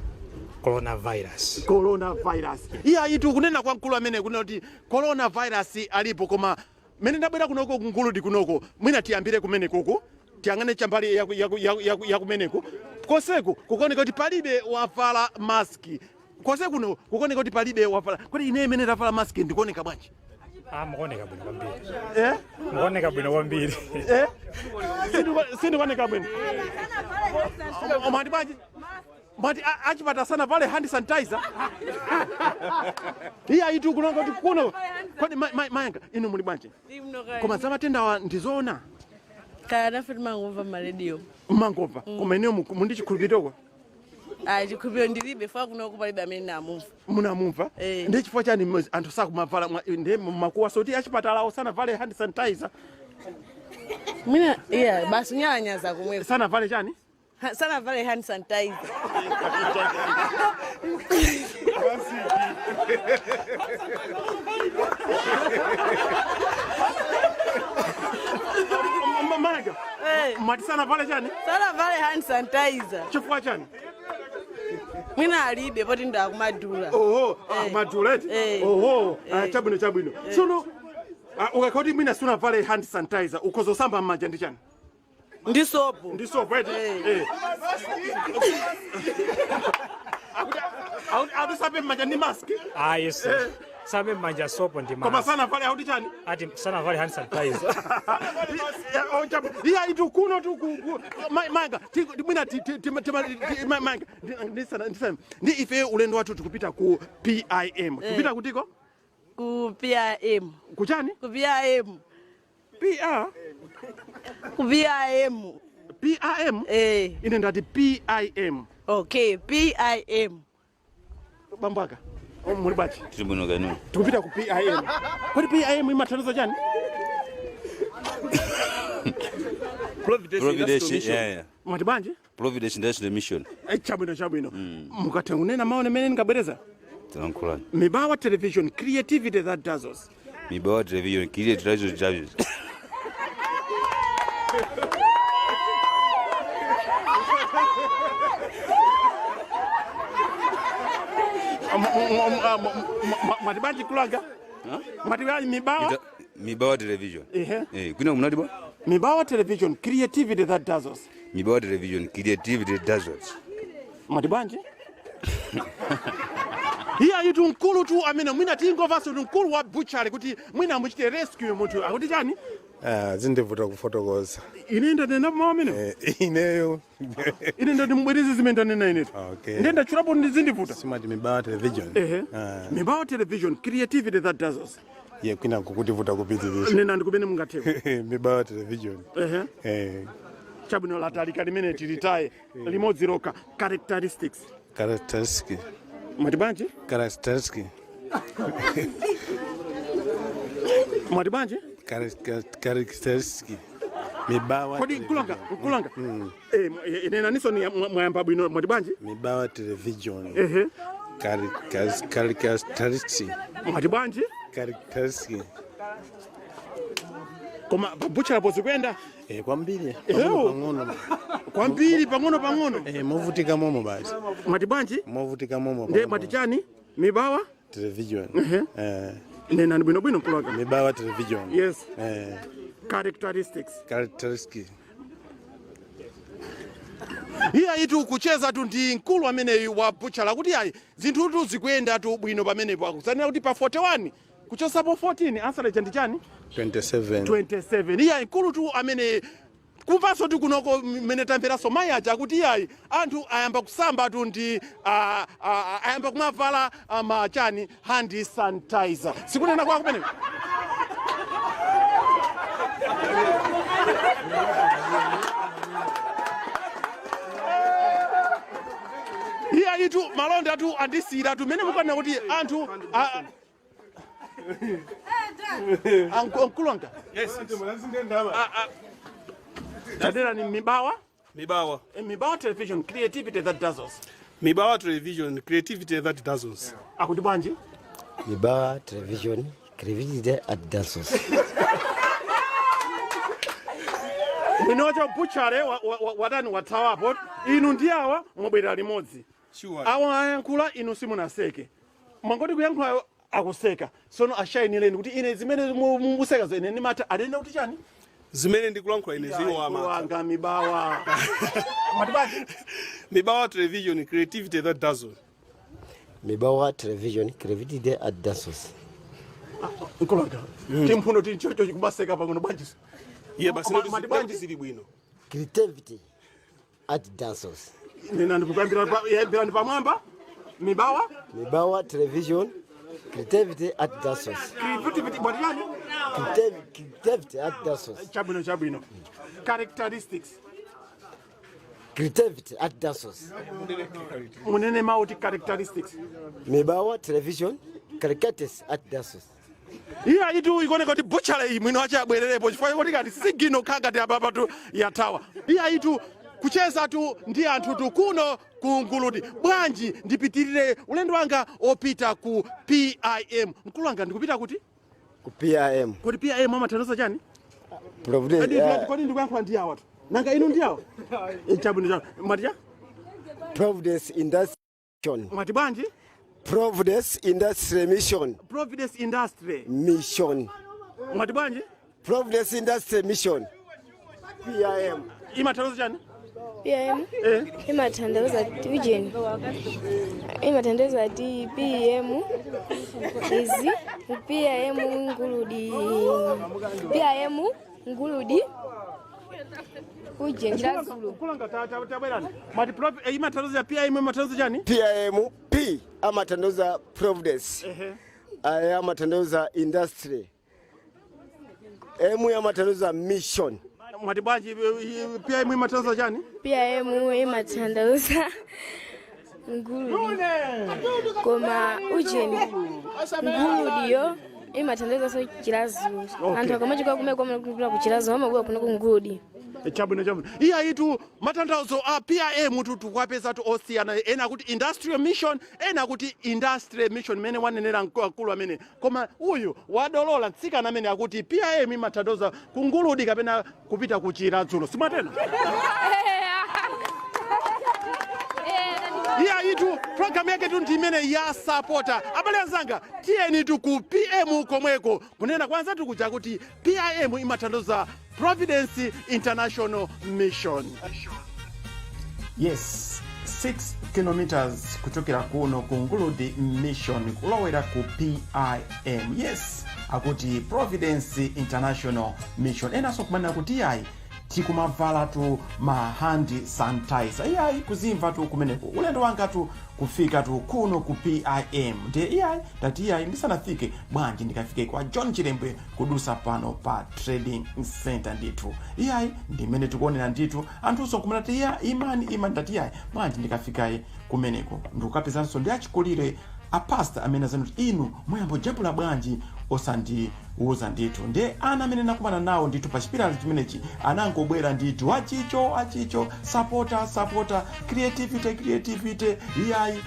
Coronavirus. Coronavirus. Iye ayitu kunena kwa mkulu amene kunena kuti coronavirus alipo, koma mmene ndabwera kunoko kunguludi kunoko, mwina tiyambire kumene kuku, tiyang'ane chambali yaku yakumeneku koseku kukuoneka kuti palibe wavala maski. Kose kuno kukuoneka kuti palibe wavala. Kodi ine imene ndavala maski ndikuoneka bwanji? Ah, mukuoneka bwino kwambiri. Eh? Mukuoneka bwino kwambiri. Eh? Sindikuoneka bwino? Mwati bwanji? Mwati achipata sana vale hand sanitizer? Iye ayitu kunonga kuti kuno. Kodi mayanga, inu muli bwanji? Koma za matendawa ndizoona? Kaya, nafe timangomva marediyo. Mangomva. Koma ineyo mundi chikhulupiriro? Ayi, chikhulupiriro ndilibe fa kunoko palibe amene namumva. Munamumva? Eh. Ndi chifukwa chani anthu sakumavala ndi makuwa soti achipatala osanavale hand sanitizer? Mwina iya basi nyalanyaza kumweko. Sanavale chani? Sanavale hand sanitizer. Mayanga, mwati sanavale chani? Sanavale hand sanitizer. Chifukwa chani? Mwina alibe poti ndakumadula. Oho, akumadula eti. Oho, ah, chabwino, chabwino. Tsono Ah, ukakhala kuti mwina sunavale hand sanitizer, ukhoza kusamba m'manja ndi chani? Ndi sopo. Ndi sopo eti. Eh. Akuti sambe m'manja ndi mask. Ayi, so sambe mmanja sopo ndi Koma mask. sanavale akuti chani? Ati sanavale hand sanitizer. Iya, itu kuno tu manga mwina manga ndi ife ulendo wathu tikupita ku PIM. Tikupita kutiko? Ku PIM. Kuchani? Ku PIM. PR? Ku PIM. PIM? Eh. Ine ndati PIM. Okay, PIM. Bambaka. Muli bwanji? Tili bwino kanu. Tikupita ku PIM. Kodi PIM imathandiza chani? Providence, yeah. Mwati bwanji? Providence International Mission. Eh, chabwino chabwino. Mukatha kunena mawu amene ndingabwereza? Tilankhulani. Mibawa Television, creativity that dazzles. Mibawa Television, creativity that dazzles. Mwati bwanji kulanga? Mwati bwanji Mibawa? Mibawa Television. Ehe. Eh, kwina munati bwa? Mibawa Television, creativity that dazzles. Mibawa Television, creativity that dazzles. Mwati bwanji? Iye ayitu mkulu tu amene mwina tingomvanso tu mkulu wa butchery kuti mwina amuchite rescue munthu akuti chani? Ah, zindivuta kufotokoza. Ine ndanena mawu amene? Ineyo. Ine ndati mubwereze zimene ndanena inetu. Okay. Ndiye ndatchulapo ndi zindivuta. Simati Mibawa Television. Ehe. Ah. Mibawa Television, creativity that dazzles. Ye kwina kukutivuta kupitiriza. Nena ndikumene mungathewe. Mibawa Television. Ehe. Eh. Chabwino, latalika limene tilitaye limodzi lokha, characteristics. Characteristic. Mwati bwanji? Characteristic. Mwati bwanji? Characteristic. Mibawa. Kodi nkulanga, nkulanga. Eh, nena niso ni mwayamba bwino, mwati bwanji? Mibawa Television. Ehe. Characteristic. Mwati bwanji? Characteristic. Koma pabuchera pozikuyenda? Eh, kwambiri. Ewo. Pang'ono. Kwambiri pang'ono pang'ono. Eh, movutika momo basi. Mwati bwanji? Movutika momo. Ndiye mwati chani? Mibawa? Television. Ehe. Eh. Nena bwino bwino nkulanga. Mibawa Television. Yes. Eh. Characteristics. Characteristic. Iye ayitu kucheza tu ndi mkulu ameneyu wa butchala kuti ayi zinthutu zikuyenda tu bwino pamenepo, akusanena kuti pa 41 kuchosapo 14 answer ija ndi chani? 27. 27. Iye ayi mkulu tu amene kumvanso tu kunoko mmene tamveranso mayi aja kuti iyayi anthu ayamba kusamba tu ndi ayamba kumavala machani, hand sanitizer. Sikunena kwa kumeneko? Iye ayitu malonda tu andisiyira tu mmene mukanena kuti anthu ankulonga. Yes. Tadera ni Mibawa. Mibawa. Mibawa Television, creativity that dazzles. Mibawa Television, creativity that dazzles. Akuti bwanji? Mibawa Television, creativity that dazzles. Mwinocho butchare watani wathawapo, inu ndi awa mwabwerera limodzi. Sure. Awa ayankhula, inu simunaseke, mwangoti kuyankhula akuseka. Sono ashayinireni kuti ine zimene mukusekazo ine ndimata anene kuti chani? Zimene ndikulankhula ine ziwo ama. Wanga Mibawa. Mwati bwanji? Mibawa Television, creativity that dazzles. Mibawa Television, creativity that dazzles. Nkulanga. Timphuno tinchocho kumaseka pang'ono bwanji? Iye basi Mwati bwanji? zili bwino. Creativity at dazzles. Nena ndikuyambira yambirani pamwamba. Mibawa? Mibawa Television, creativity at dazzles. Creativity mwati chani? Creativity at dazzles. Chabwino chabwino. Characteristics. Creativity at dazzles. Munene mauti characteristics. Mibawa Television, characteristics at dazzles. Iye ayitu ikuoneka kuti butchala iyi mwino wache abwererepo chifukwa kuti kati sigino khangati apapa tu yathawa. Iye ayitu kucheza tu ndi anthu tu kuno ku Nguludi. Bwanji ndipitirire ulendo wanga opita ku PIM. Mkulu wanga ndikupita kuti? Ku PIM. Kodi PIM amathandiza chani? Providence, Kodi kodi ndikuyankhula ndi awa tu. Nanga inu ndi awa? Chabwino chabwino. Mwati cha? Providence Industry Mission. Mwati bwanji? Providence Industry Mission. Providence Industry Mission. Mwati bwanji? Providence Industry Mission. PIM. Imatanthauza chani? PM imatanthauza ujeni, imatanthauza ti PM is PM Nguludi, PM Nguludi ujeni Chiradzulu. Kulanga tabwerani. Mwati imatanthauza PIM imatanthauza chani? PIM P amatanthauza Providence. I amatanthauza Industry. M amatanthauza Mission. Mwati bwanji PIM imatanthauza chani? PM imatanthauza Nguludi, koma ujeni Nguludiyo imatanthauza so Chiradzulu. Okay. Anthu akamachika kumene kwamapita ku Chiradzulu amabwera kuno ku Nguludi. Chabwino, chabwino. Iya itu matanthauzo a PIM tu tukwapezatu osiyana. Ena akuti industrial mission, ena akuti industry mission, mene wanenera mkulu amene. Koma uyu wadolola mtsikana amene akuti PIM imatanthauza kunguludi kapena kupita ku Chiradzulu, simwatena? Iya itu programu yake tu ndi imene ya sapota. Abale anzanga, tiyeni tu ku PM komweko kunena kwanza tikuja kuti PIM imatanthauza Providence International Mission. Yes, 6 kilometers kuchokera kuno ku Nguludi Mission kulowera ku PIM. Yes, akuti Providence International Mission. Enanso kumanena kuti iyayi tikumavala tu ma hand sanitizer. Iyayi kuzimva tu kumeneko. Ulendo wanga tu kufika tu kuno ku PIM. Ndiye iyayi ndati iyayi ndisanafike bwanji ndikafike kwa John Chilembwe kudusa pano pa trading center ndithu. Iyayi ndimene tikuonera ndithu anthunso kumene ti iya imani imani ndati iyayi bwanji ndikafikaye kumeneko ndikukapezanso ndi achikulire apasta amene azanoti inu muyambojambula bwanji osandiuza ndithu. Ndiye ana amene nakumana nawo ndithu pa chipilala chimenechi anangobwera ndithu achicho achicho sapota sapota creativity creativity. Iyayi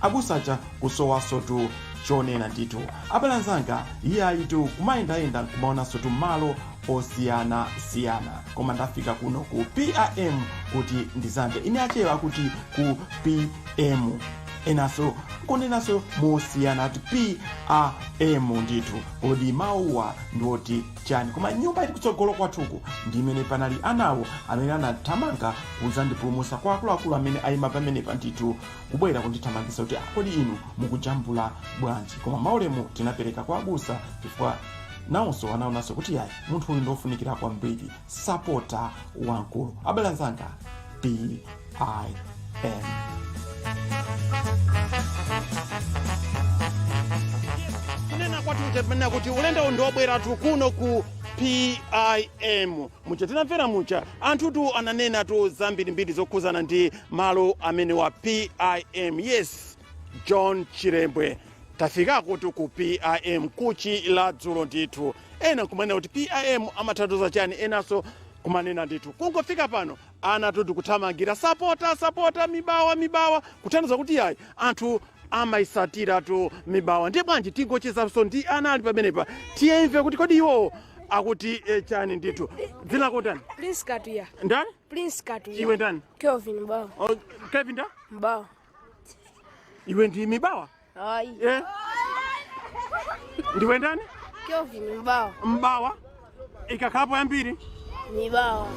abusacha kusowaso tu chonena ndithu. Abale anzanga, iyayi tu kumayendayenda nkumaonanso tu malo osiyanasiyana, koma ndafika kuno ku PIM kuti ndizambe ine achewa kuti ku PM enaso kunenaso mosiyana ati PAM ndithu. Kodi mawuwa ndiwoti chani? Koma nyumba ili kutsogolo kwathuku ndi imene panali anawo amene anathamanga kudzandipulumutsa kwa akuluakulu amene ayima pamenepa ndithu kubwera kundithamangitsa kuti kodi inu mukujambula bwanji. Koma maulemu tinapereka kwa abusa chifukwa nawonso anaonanso kuti yayi munthu uyu ndofunikira kwambiri, sapota wamkulu. Abale anzanga, PIM. Kunena kwathu chapena kuti ulendo ndiobweratu kuno ku PIM. Mucha tinamvera mucha anthutu ananena tu zambirimbiri zokhuzana ndi malo amene wa PIM. Yes, John Chilembwe tafikako tu ku PIM kuchi la dzulo ndithu. Ena kumanena kuti PIM amatanthauza chani, enanso kumanena ndithu. Kungofika pano ana tuti kuthamangira sapota sapota mibawa mibawa, kutanthauza kuti yayi anthu amayisatira tu mibawa. Ndiye bwanji tingochezanso ndi ana ali pamenepa tiyemve kuti kodi iwo akuti chani ndithu. Dzina lako ndani? Prince Katuya. Ndani? Prince Katuya. Iwe ndani? Kelvin Mbawa. Oh, Kelvin nda? Mbawa. Iwe ndi mibawa? Ayi. Ndiwe ndani? Kelvin Mbawa. Mbawa. Ikakhalapo yambiri? Mibawa.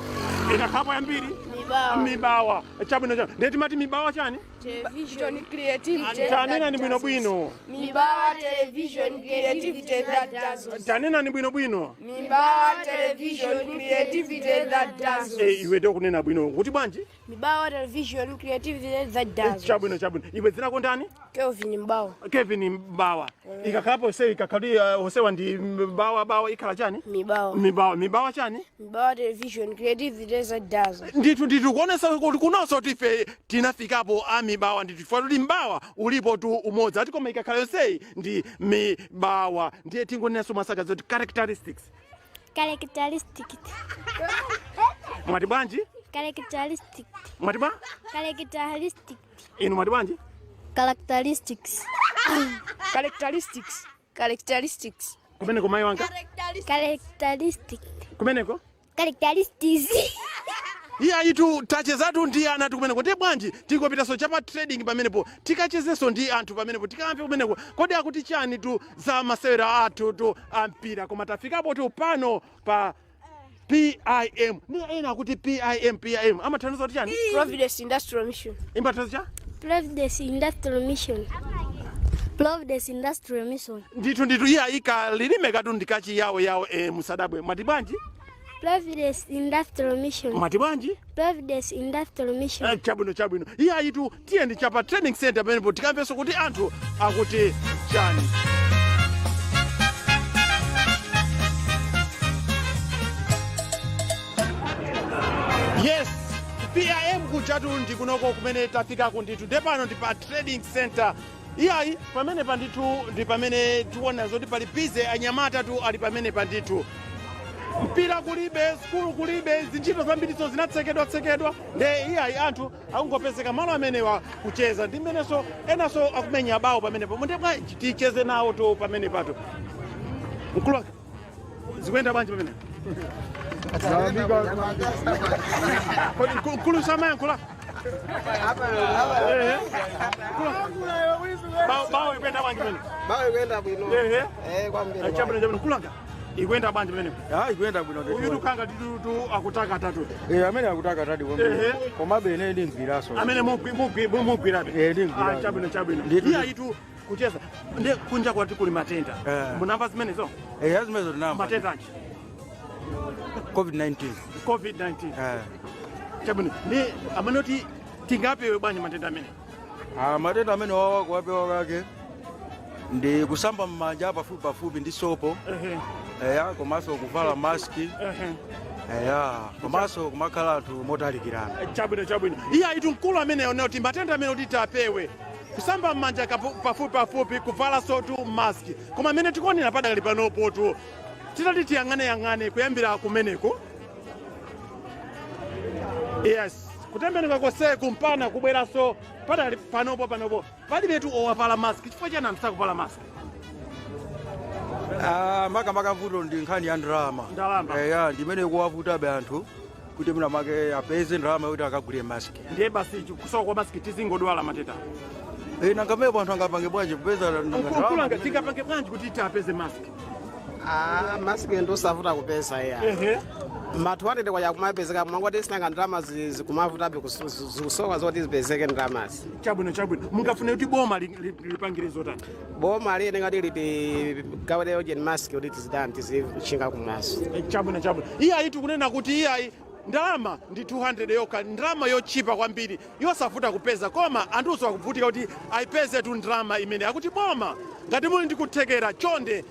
Ikakhalapo yambiri? Mibawa. Mibawa. Chabwino chabwino. Ndiye timati mibawa chani? Television creativity. Tanena ni bwinobwino. Mibawa television creativity that dazzles. Tanena ni bwinobwino. Mibawa television creativity that dazzles. Iwe ndiyo kunena bwino. Kuti bwanji? Mibawa television creativity that dazzles. Chabwino chabwino. Iwe dzina lako ndani? Kelvin Mbawa. Kevin Mbawa. Ikakhalapo seyi ikakhali hosewa ndi mbawa bawa ikhala chani? Mibawa. Mibawa. Mibawa chani? Mibawa television creativity that dazzles. Ndithu ndithu kuonesa kuti kunonso tife tinafikapo a mibawa ndithu chifukwa kuti mbawa ulipo tu umodzi ati koma ikakhala yonseyi ndi mibawa. Ndiye tingonenanso masaka zoti characteristics. Characteristic. Mwati bwanji? Characteristic. Mwati bwa? Characteristic. Inu mwati bwanji? Characteristics. Characteristics. Characteristics. Kumeneko mayi wanga? Characteristic. Kumeneko? Characteristics. Iye ayitu tachezatu ndi ana atu kumeneko. Ndiye bwanji tingopitanso chapa trading pamenepo, tikachezenso ndi anthu pamenepo, tikamve kumeneko kodi akuti chani tu za masewera athu tu ampira. Koma tafikapo tu pano pa PIM. Ni ena akuti PIM, PIM amathandiza kuti chani? Providence Industrial Mission. Imathandiza cha Providence Industrial Mission. Providence Industrial Mission. Ndithu ndithu, iye ayika lilime katu ndikachi yawo yawo. Musadabwe. Mwati bwanji? Providence Industrial Mission. Mwati bwanji? Providence Industrial Mission. Chabwino, chabwino. Iye ayitu tiye ndi chapa training center pamenepo, tikamvenso kuti anthu akuti chani. Yes, PIM kujatu ndi kunoko kumene tafikako ndithu. Nde pano ndi pa trading center. Iyayi, pamene pandithu ndi pamene tikuona zoti pali busy, anyamata tu ali pamene pandithu. Mpira kulibe, sukulu kulibe, zintchito zambiriso zinatsekedwa tsekedwa. Nde iyayi, anthu akungopezeka malo amenewa kucheza, ndi mmenenso enanso akumenya bawo pamenepo. Nde bwanji ticheze nawo tu pamene pato. Mkulu wake, zikuyenda bwanji pamene? Kodi mkulu samayankhula? Bawo ikuyenda bwanji pamene? Bawo ikuyenda bwino. Ehe. Kwambiri. Chabwino, chabwino. Kulanga ikuyenda bwanji pamene? Ah, ikuyenda bwino. Uyu tukanga titutu akutaka tatu. Amene akutaka tadi kwambiri. Komabe ine ndingwiraso. Amene mugwirabe? Ndingwirabe. Ah, chabwino, chabwino. Ndithu. Iya itu kucheza nde kunja kwati kuli matenda. Munamva zimenezo? Azimezo tinamva. Matenda anji? COVID-19. COVID-19. Chabwino, ndi amene kuti tingapewe bwanji matenda amene? Ah, matenda amene wawa kuwapewa kake ndi kusamba m'manja pafupi pafupi ndi sopo. Eya, komanso kuvala maski. Eya, komanso kumakhala anthu motalikirana. Chabwino, chabwino. Iye ayitu mkulu amene one kuti matenda amene kuti tapewe kusamba m'manja pafupi pafupi, kuvala sotu maski. Koma amene tikuonera padakali panopotu, titati tiyang'aneyang'ane kuyambira kumeneko, yes, kutembenuka konseku mpana kubweranso padakali panopo, panopo palibetu owavala maski. Chifukwa chani anthu sakuvala maski? Ah, makamaka vuto ndi nkhani ya ndalama. Ndalama. Eya, ndimene kuwavutabe anthu kuti mwina make apeze ndalama yoti akagulire maski. Ndiye basi kusowa kwa maski tizingodwala matenda? Nangamepo anthu angapange bwanji kupeza Mkulanga, tingapange bwanji kuti tiapeze maski? Ah, masiki ndosavuta kupeza iya. Ma 200 kwacha kumapezeka, mwangoti sinanga ndalama zikumavutabe zikusowa zoti zipezeke ndalamazi. Chabwino, chabwino. Mungafune kuti boma lipangire zotani? Boma liyene ngati litigawire ujeni maski kuti tizidani tizichinga kumaso. Chabwino, chabwino. Iyayi, tikunena kuti iyayi, ndalama ndi 200 yokha, ndalama yochipa kwambiri yosavuta kupeza, koma anthuso akuvutika kuti ayipeze tu ndalama imene. Akuti boma, ngati muli ndi kuthekera, chonde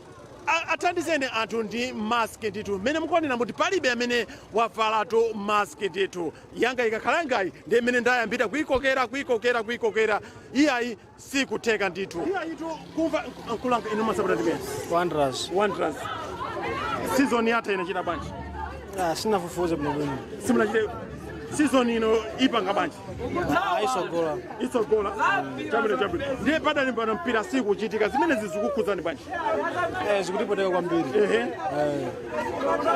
athandizeni anthu ndi maski ndithu. Mmene mukuonera kuti palibe amene wavalatu maski ndithu. Yanga ikakhala ngayi ndi imene ndayambira kuyikokera, kuyikokera, kuyikokera, iyayi sikutheka ndithu. Iyayi tu kumva nkulanga inu masapota timene Wanderers. Wanderers season yatha inachita bwanji? Ah, sinafufuze bwino bwino. Simunachite? Season ino ipanga bwanji? Ah, isogola. Isogola. Chabwino, chabwino. Ndiye padali pano mpira sikuchitika, zimene zizikukhudzani bwanji? Zikutipoteka kwambiri. Ehe.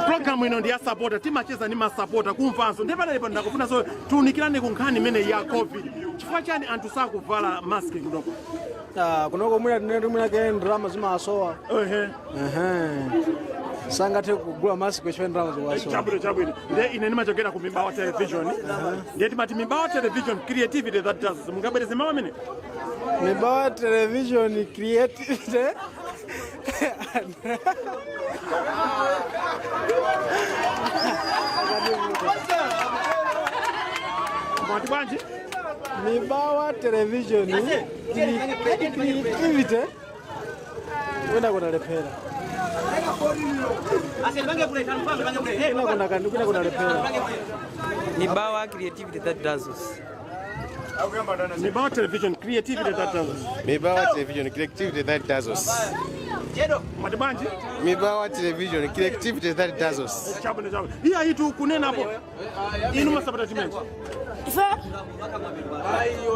Programu ino ndi ya sapota, timacheza ndi masapota kumvanso. Ndiye padali pano ndakufunanso tiunikirane ku nkhani imene ya COVID. Chifukwa chani anthu sakuvala maski kunoko? Ah, kunoko mwina tinene mwina ke ndalama zimasowa. Ehe. Sangathe kugula maski chifukwa ndalama zikuwasowa. Chabwino, chabwino. Ndiye ine ndimachokera ku Mibawa Television. Ndiye timati Mibawa Television, creativity that does. Mungabwereze mawu amene? Mibawa Television, creativity. Mwati bwanji? Mibawa Television creativity kwenda kunalephera. Kwina kunalephera. Mibawa, creativity that dazzles. Mibawa Television, creativity that dazzles. Mibawa Television, creativity that dazzles. Mwati bwanji? Mibawa Television, creativity that dazzles. Chabwino, chabwino. Iya itu kunenapo inu masapota chimene? Ife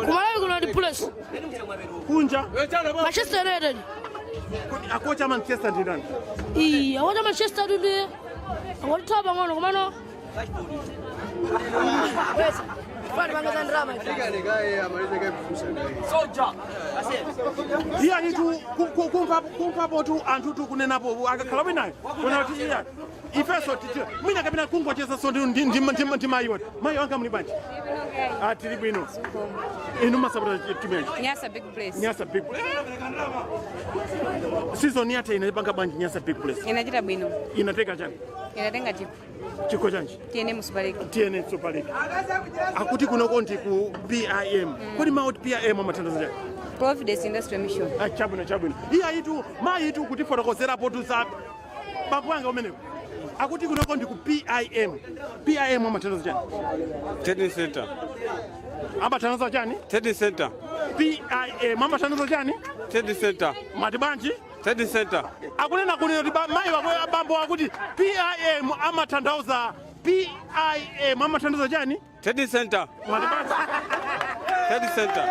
kumalawi kuno ndi Bullets. Kunja? Manchester United. Akocha Manchester ndi ndani? Iyi akocha Manchester ndi akutithawa pang'ono, komano Iyayi tu kumvapo tu anthu tu kunenapo akakhala winayo kuna kuti iya ifeso titi mwina kapena kungochezaso ndi mayiwa. Mayi wanga, muli bwanji? Ah, tili bwino. Inu masapota timu yanji? Nyasa Big Place. Nyasa Big Place. Season yatha inapanga bwanji Nyasa Big Place? Inachita bwino. Inatenga chani? Inatenga chikho. Chikho chanji? TNM Super League. TNM Super League. Akuti kunoko ndi ku PIM. Kodi mawu PIM amatanthauza chani? Providence Industrial Mission. Ah, chabwino, chabwino. Iya itu mayi itu kutifotokozerapo tu za bambo anga umeneko. Akuti kunoko ndi ku PIM. PIM amatanthauza chani? Trading center. Amatanthauza chani? Trading center. PIM amatanthauza chani? Trading center. Mati bwanji? Trading center. Akunena kunena kuti mayi wako bambo akuti PIM amatanthauza, PIM amatanthauza chani? Trading center. Mati bwanji? Trading center.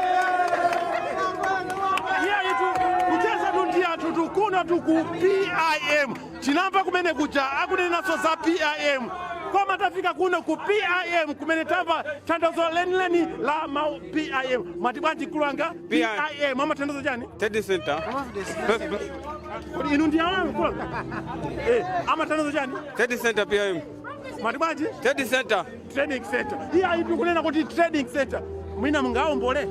Iye itu kucheza tu ndi anthu tu kuno tu ku PIM. Tinamva kumene kuja akunenaso za PIM, koma tafika kuno ku PIM kumene tamva tanthauzo lenileni la mawu PIM. Mati bwanji, kulwanga? PIM amatanthauza chani? Trading center. Kodi inu ndi awayo kulwanga? Amatanthauza chani? Trading center PIM. Mati bwanji? Trading center. Trading center. Iye ayitu kunena kuti trading center. Mwina mungawombole?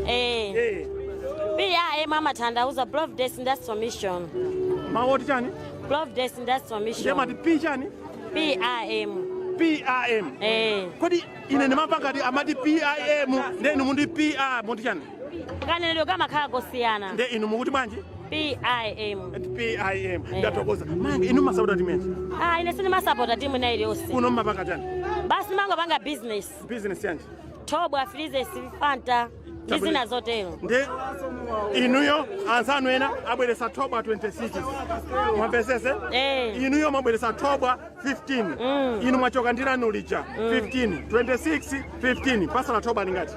Eh. PIM amatanthauza Providence Industrial Mission. Mawu oti chani? Providence Industrial Mission. Ndiye mati P chani? PIM. PIM. Eh. Kodi ine ndimamva ngati amati PIM, nde inu mundi PI muti chani? Kanenedwe kamakhala kosiyana. Nde inu mukuti bwanji? PIM. PIM. Ndatokoza. Mange, inu masapota timu yanji? Ah, ine sindimasapota timu ina iliyonse. Kuno mmapanga chani? Basi mangopanga business. Business yanji? Thobwa, freezes, Fanta ndi zina zotero. Nde inuyo anzanu ena abweresa thobwa 26, mwapesese? Inuyo mwabweresa thobwa 15. Inu mwachoka ndi lanu lija 15, 26, 15, pasala thobwa ningati?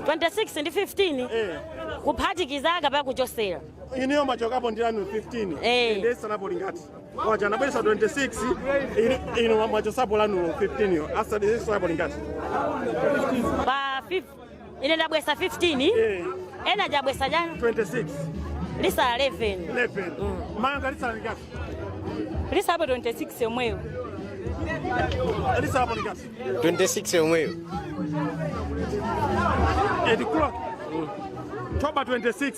26 ndi 15 kuphatikiza kapena kuchosera? Inuyo mwachokapo ndi lanu 15, nde salapo lingati? Waja anabweresa 26, inu mwachosapo lanu 15, yo asalapo lingati? Pa 5 ine ndabwesa 15, ena jabwesa jana 26. Lisa 11. 11. Manga, lisala lingati? Lisa hapo 26 yomweyo. Lisala lingati? 26 yomweyo. 8 o'clock. Toba 26,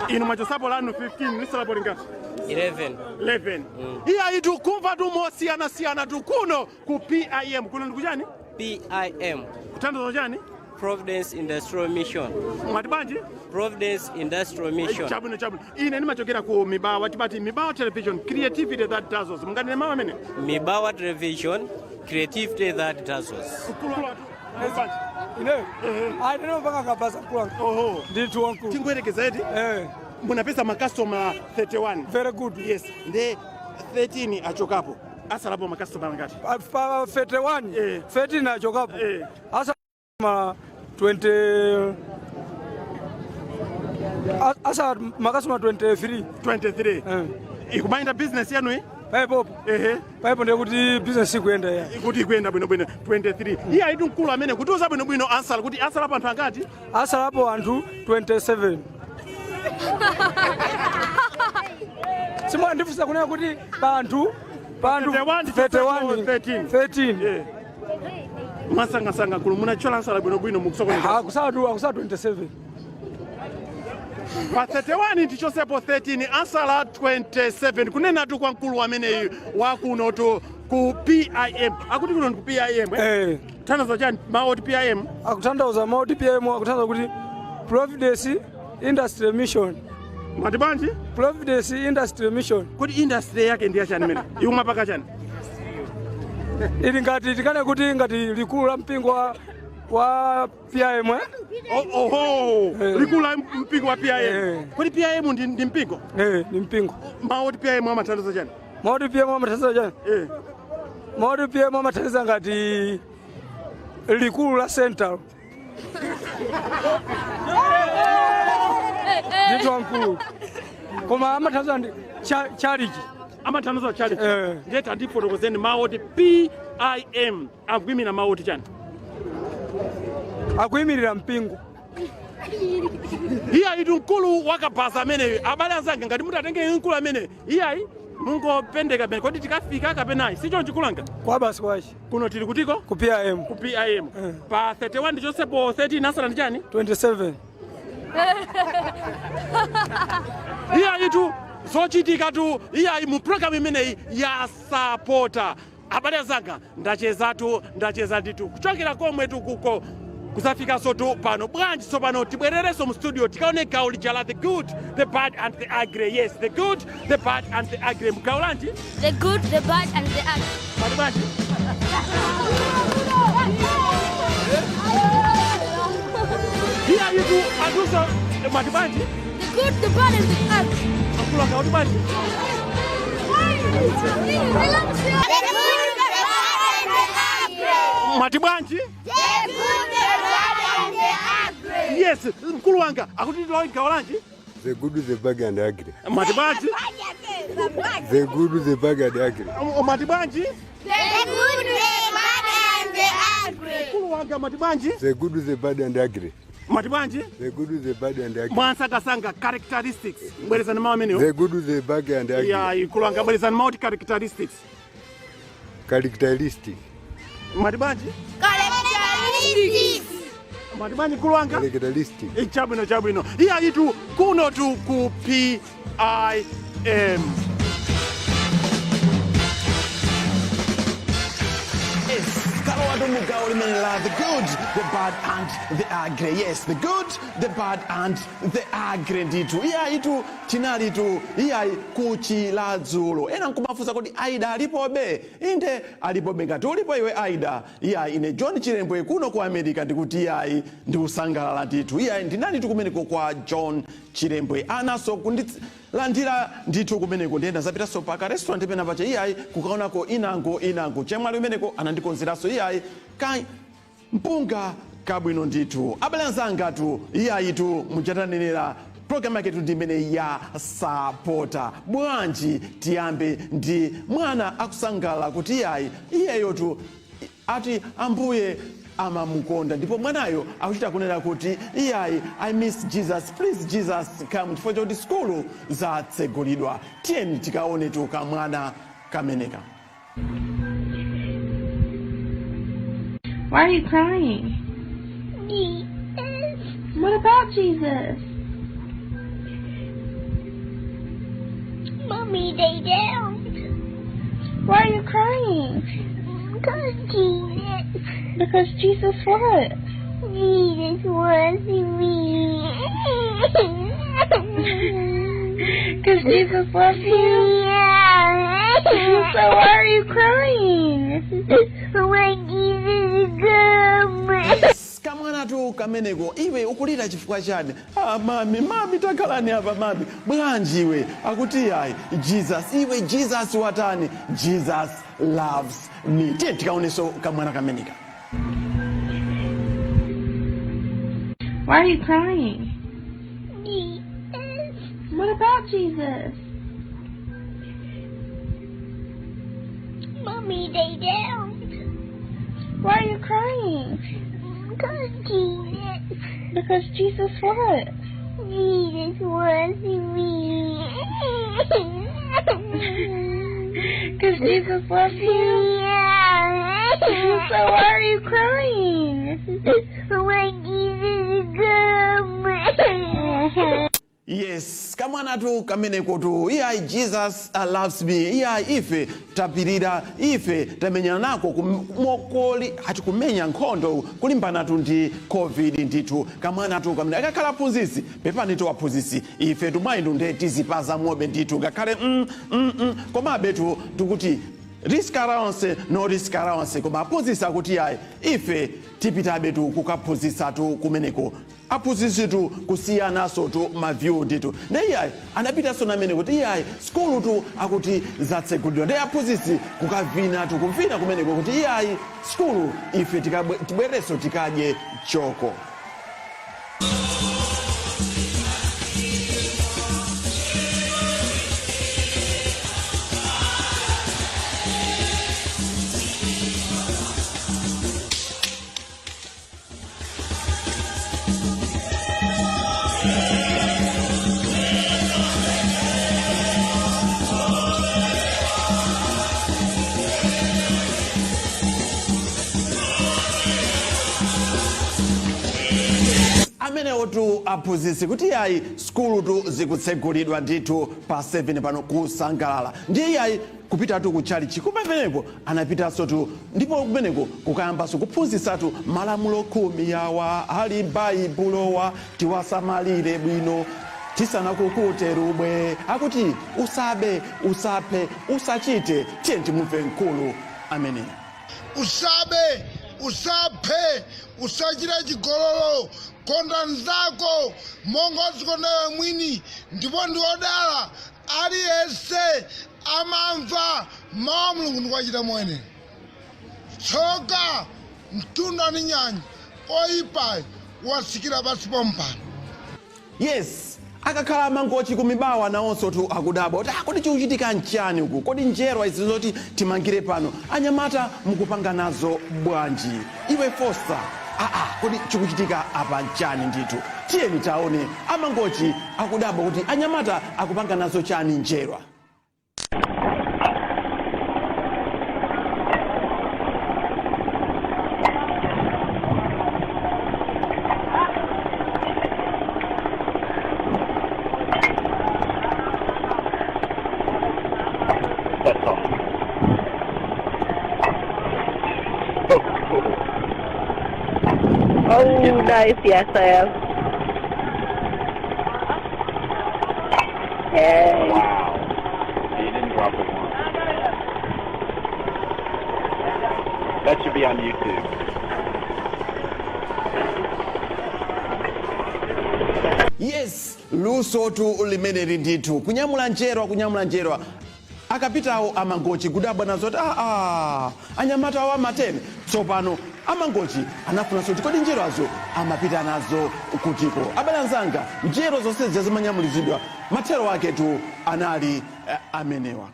inu mwachosapo lanu 15, lisalapo lingati? 11. 11. Iya itu kumva tu mosiyanasiyana tu kuno ku PIM. Kuno ndikuchani? PIM. Kutanthauza chani? Providence Industrial Mission. Mwati bwanji? Providence Industrial Mission. Chabwino, chabwino. Ine ndimachokera ku Mibawa. Tibati Mibawa Television, creativity that dazzles. Munganene mawu amene? Mibawa Television, creativity that dazzles. Ine ndinopanga kabasa, mkulanga. Oho. Ndithu, wankulu. Tingoyerekeza eti munapeza makastoma 31. Very good. Yes, nde 13 achokapo, asalapo makastoma angati? Pa 31, 13 achokapo, asa ma 20, asa makasoma 23. 23. Ikumayenda business yanu iyi? Paipopo. Ehe. Paipo ndekuti business ikuyenda ya. Kuti ikuyenda bwinobwino. 23. Iye ayitu mkulu amene kutiuza bwinobwino ansala kuti asalapo anthu angati? Asalapo anthu 27. Simwandifunsa kunena kuti panthu 31. 31, 13. Mwasangasanga kulu munachola ansala bwinobwino mukusokoneza. Akusatu, akusatu 27. Pa 31 tichosepo 13, ansala 27. Kunenatu kwa mkulu ameneyi wakunotu ku PIM. Akuti kuno ndi ku PIM. Eh. Tanthauza chani mawu oti PIM? Akutanthauza mawu oti PIM, akutanthauza kuti Providence Industry Mission. Mwati bwanji? Providence Industry Mission. Kuti industry yake ndi yachani imene ikumapaka chani? Ili ngati tikane kuti ngati likulu la mpingo wa PIM, eh? Oho, likulu la mpingo wa PIM. Kodi PIM ndi mpingo? Eh, ni mpingo. Mawu oti PIM amatanthauza chani? Mawu oti PIM amatanthauza chani? Eh. Mawu oti PIM amatanthauza ngati likulu la central. Ndithu, wankulu. Koma amatanthauza ndi chalichi. Amathandiza chali. Ndiye tandifotokozeni mawu oti PIM akuyimira mawu oti chani? Akuyimirira mpingo. Iyayi, mkulu wakabasa ameneyo. Abale anzanga, ngati mutatenge mkulu amene, iyayi, mungopendeka pene kodi tikafika kapenayi sichoncho kulanga? Kwa basi kwachi. Kuno tili kutiko? Ku PIM. Ku PIM. Pa 31 ndichonsepo 13 nasala ndi chani? 27. Iyayi tu, zochitika tu, iyayi, mu programu imeneyi ya Sapota. Abale anzanga, ndachezatu, ndacheza nditu kuchokera komwe tukuko kusafikanso tu pano. Bwanji tsopano tibwererenso mu studio tikaone gawo lija la The Good, the Bad and the Ugly? Yes, The Good, the Bad and the Ugly. Mgawo lanji? The Good, the Bad and the Ugly. Pali bwanji? Iyayi tu, aduso mwati bwanji? The Good, the Bad and the Ugly. Akulanga kuti bwanji? The Good, the Bad and the Ugly. Mwati bwanji? The Good, the Bad and the Ugly. Yes, mkulu wanga akuti tilowe gawo lanji? The Good, the Bad and the Ugly. Mwati bwanji? The Good, the Bad and the Ugly. Mwati bwanji? The Good, the Bad and the Ugly. Mkulu wanga, mwati bwanji? The Good, the Bad and the Ugly. Mwati bwanji? The Good, the Bad and the Ugly. Mwansangasanga, characteristics, bwerezani mawu amenewo. The Good, the Bad and the Ugly. Ya, mkulu wanga, bwerezani mawu oti characteristics. Characteristic. Mwati bwanji? Characteristics. Mwati bwanji, mkulu wanga? Characteristic. Chabwino, chabwino. Iyayi tu, kuno tu ku PIM. Kalowatu mugawo limene la The Good, the Bad and the Ugly. Yes, The Good, the Bad and the Ugly ndithu. Iyayi tu, tinali tu, iyayi, kuchiladzulo. Ena nkumafunsa kuti Aida alipobe? Inde, alipobe. Ngati ulipo iwe Aida, iyayi, ine John Chilembwe kuno ku America ndikuti iyayi, ndikusangalala ndithu. Iyayi, ndinali tu kumeneko kwa John Chilembwe, anaso kundilandira ndithu kumeneko. Ndiyenda zapitanso paka restaurant pena pacha, iyayi, kukaonako inango inango chemwali umeneko anandikonzeranso, iyayi, ka mpunga kabwino ndithu. Abale anzangatu, iyayitu, muchatanenera programu yaketu ndi imene ya Sapota. Bwanji tiyambe ndi mwana akusangalala kuti iyayi, iyeyotu ati Ambuye amamukonda, ndipo mwanayo akuchita kunena kuti iyayi, "I miss Jesus, please Jesus come," chifukwa chakuti sukulu zatsegulidwa. Tiyeni tikaone tu kamwana kameneka. Why are you crying? What about Jesus? Mommy, they down. Why are you crying? Because Jesus. Because Jesus what? Jesus wants me. Because Jesus loves you? Yeah. So why are you crying? When Jesus come. Kamwanatu kameneko, iwe ukulira chifukwa chani? Ah, mami, mami, takhalani apa mami. Bwanji iwe? Akuti ayi, Jesus. Iwe, Jesus watani? Jesus loves me. Tiye tikaonenso kamwana kameneka. Why are you crying? What about Jesus? Mommy, they down. Why are you crying? Because Jesus. Because Jesus what? Jesus wants me. Because Jesus loves you? Yeah. So why are you crying? When Jesus come. Yes, kamwanatu kamenekotu, iyayi, Jesus loves me. Iyayi, ife tapirira, ife tamenyana nako mokoli ati kumenya nkhondo kulimbanatu ndi COVID ndithu. Kamwanatu kamene akakhala aphunzitsi, pepani to aphunzitsi, ife tumwayindu nde tizipaza mobe ndithu, ngakhale komabe tu tikuti risk allowance, no risk allowance, koma aphunzitsi akuti yayi, ife tipitabe tu kukaphunzitsatu kumeneko. Aphunzitsitu kusiyanaso tu ma view ndithu. Nde iyayi, anapitanso namene kuti iyayi, skulu tu akuti zatsegulidwa, nde aphunzitsi kukavina tu, kuvina kumeneko kuti iyayi, skulu ife tibwerenso tikadye choko. Amenewotu aphunzitsi kuti yayi, sukulutu zikutsegulidwa ndithu pa 7 pano, kusangalala. Ndiye yayi, kupitatu ku chalichi, kumenepo anapitanso tu, ndipo kumeneko kukayambanso kuphunzitsatu malamulo 10 yawa ali m'Baibulowa, tiwasamalire bwino tisanakukute rubwe, akuti usabe, usaphe, usachite. Tiye timumve mkulu ameneyo. Usabe, usaphe, usachite chigololo, konda mnzako monga udzikonda iwe mwini, ndipo ndi odala aliyense amamva mawu a Mulungu ndikuwachita moyenera. Tsoka mtunda ndi nyanja, oyipayo watsikira pansi pompano. Yes, akakhala aMangochi kuMibawa nawonso tu akudabwa kuti, "Ah, kodi chikuchitika nchani uku? Kodi njerwa izi zoti timangire pano, anyamata mukupanga nazo bwanji?" Iwe Foster, aa, kodi chikuchitika apa nchani ndithu? Tiyeni taone aMangochi akudabwa kuti anyamata akupanga nazo chani njerwa. That's awesome. Oh, cool. Oh, nice. Yes, I am. Hey. Wow. You didn't drop it once. That should be on YouTube. Yes, lusotu limeneli ndithu, kunyamula njerwa, kunyamula njerwa. Akapitawo aMangochi kudabwa nazo kuti aa, anyamata awo amatene. Tsopano aMangochi anafunanso kuti kodi njerwazo amapita nazo kutiko? Abale anzanga, njerwa zonse zija zimanyamulizidwa, mathero ake tu anali amenewa.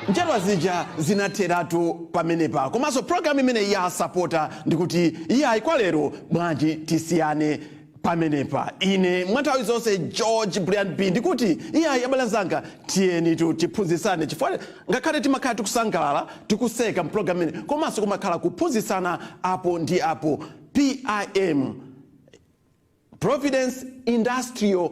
Njerwa zija zinatheratu pamenepa. Komanso programu imene ya Sapota, ndikuti iyayi, kwa lero bwanji tisiyane pamenepa. Ine mwa nthawi zonse George Brian B ndikuti iyayi, abale anzanga, tiyeni tiphunzitsane, chifukwa ngakhale timakhala tikusangalala, tikuseka mpulogalamu imene, komanso kumakhala kuphunzitsana apo ndi apo. PIM, Providence Industrial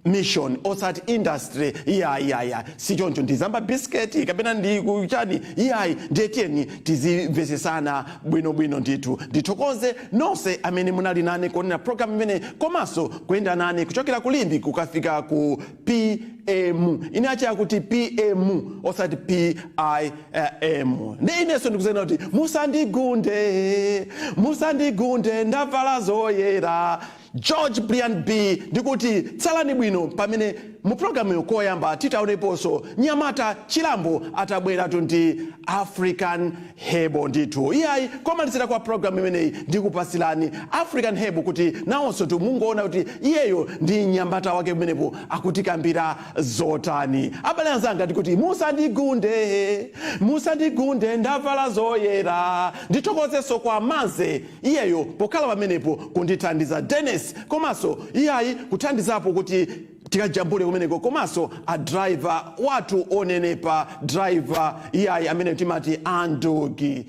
Mission, osati industry, iyayi, sichoncho, ndizamba biscuit kapena ndi kuchani, iyayi. Ndiye tiyeni tizimvesesana bwinobwino ndithu. Ndithokoze nonse amene munali nane kuonera program imene, komanso kuyenda nane kuchokera ku Limbe kukafika ku PM. Ine acha kuti PM osati PIM. Ndi inenso ndikuzena kuti musandigunde, musandigunde, ndavala zoyera. George Brian B ndikuti tsalani bwino, pamene mu programu koyamba titaoneponso Nyamata Chilambo atabweratu ndi African Hebo ndithu. Iyayi, komalizira kwa programu imeneyi ndikupasilani African Hebo kuti nawonso timungoona kuti iyeyo ndi nyamata wake kumenepo akutikambira zotani. Abale anzanga, ndikuti musandigunde, musandigunde, ndavala zoyera. Ndithokozenso kwa Manze, iyeyo pokhala pamenepo kundithandiza, Dennis komanso iyayi kuthandizapo kuti tikajambule kumeneko, komanso a driver wathu onenepa, driver iyayi amene timati Andugi.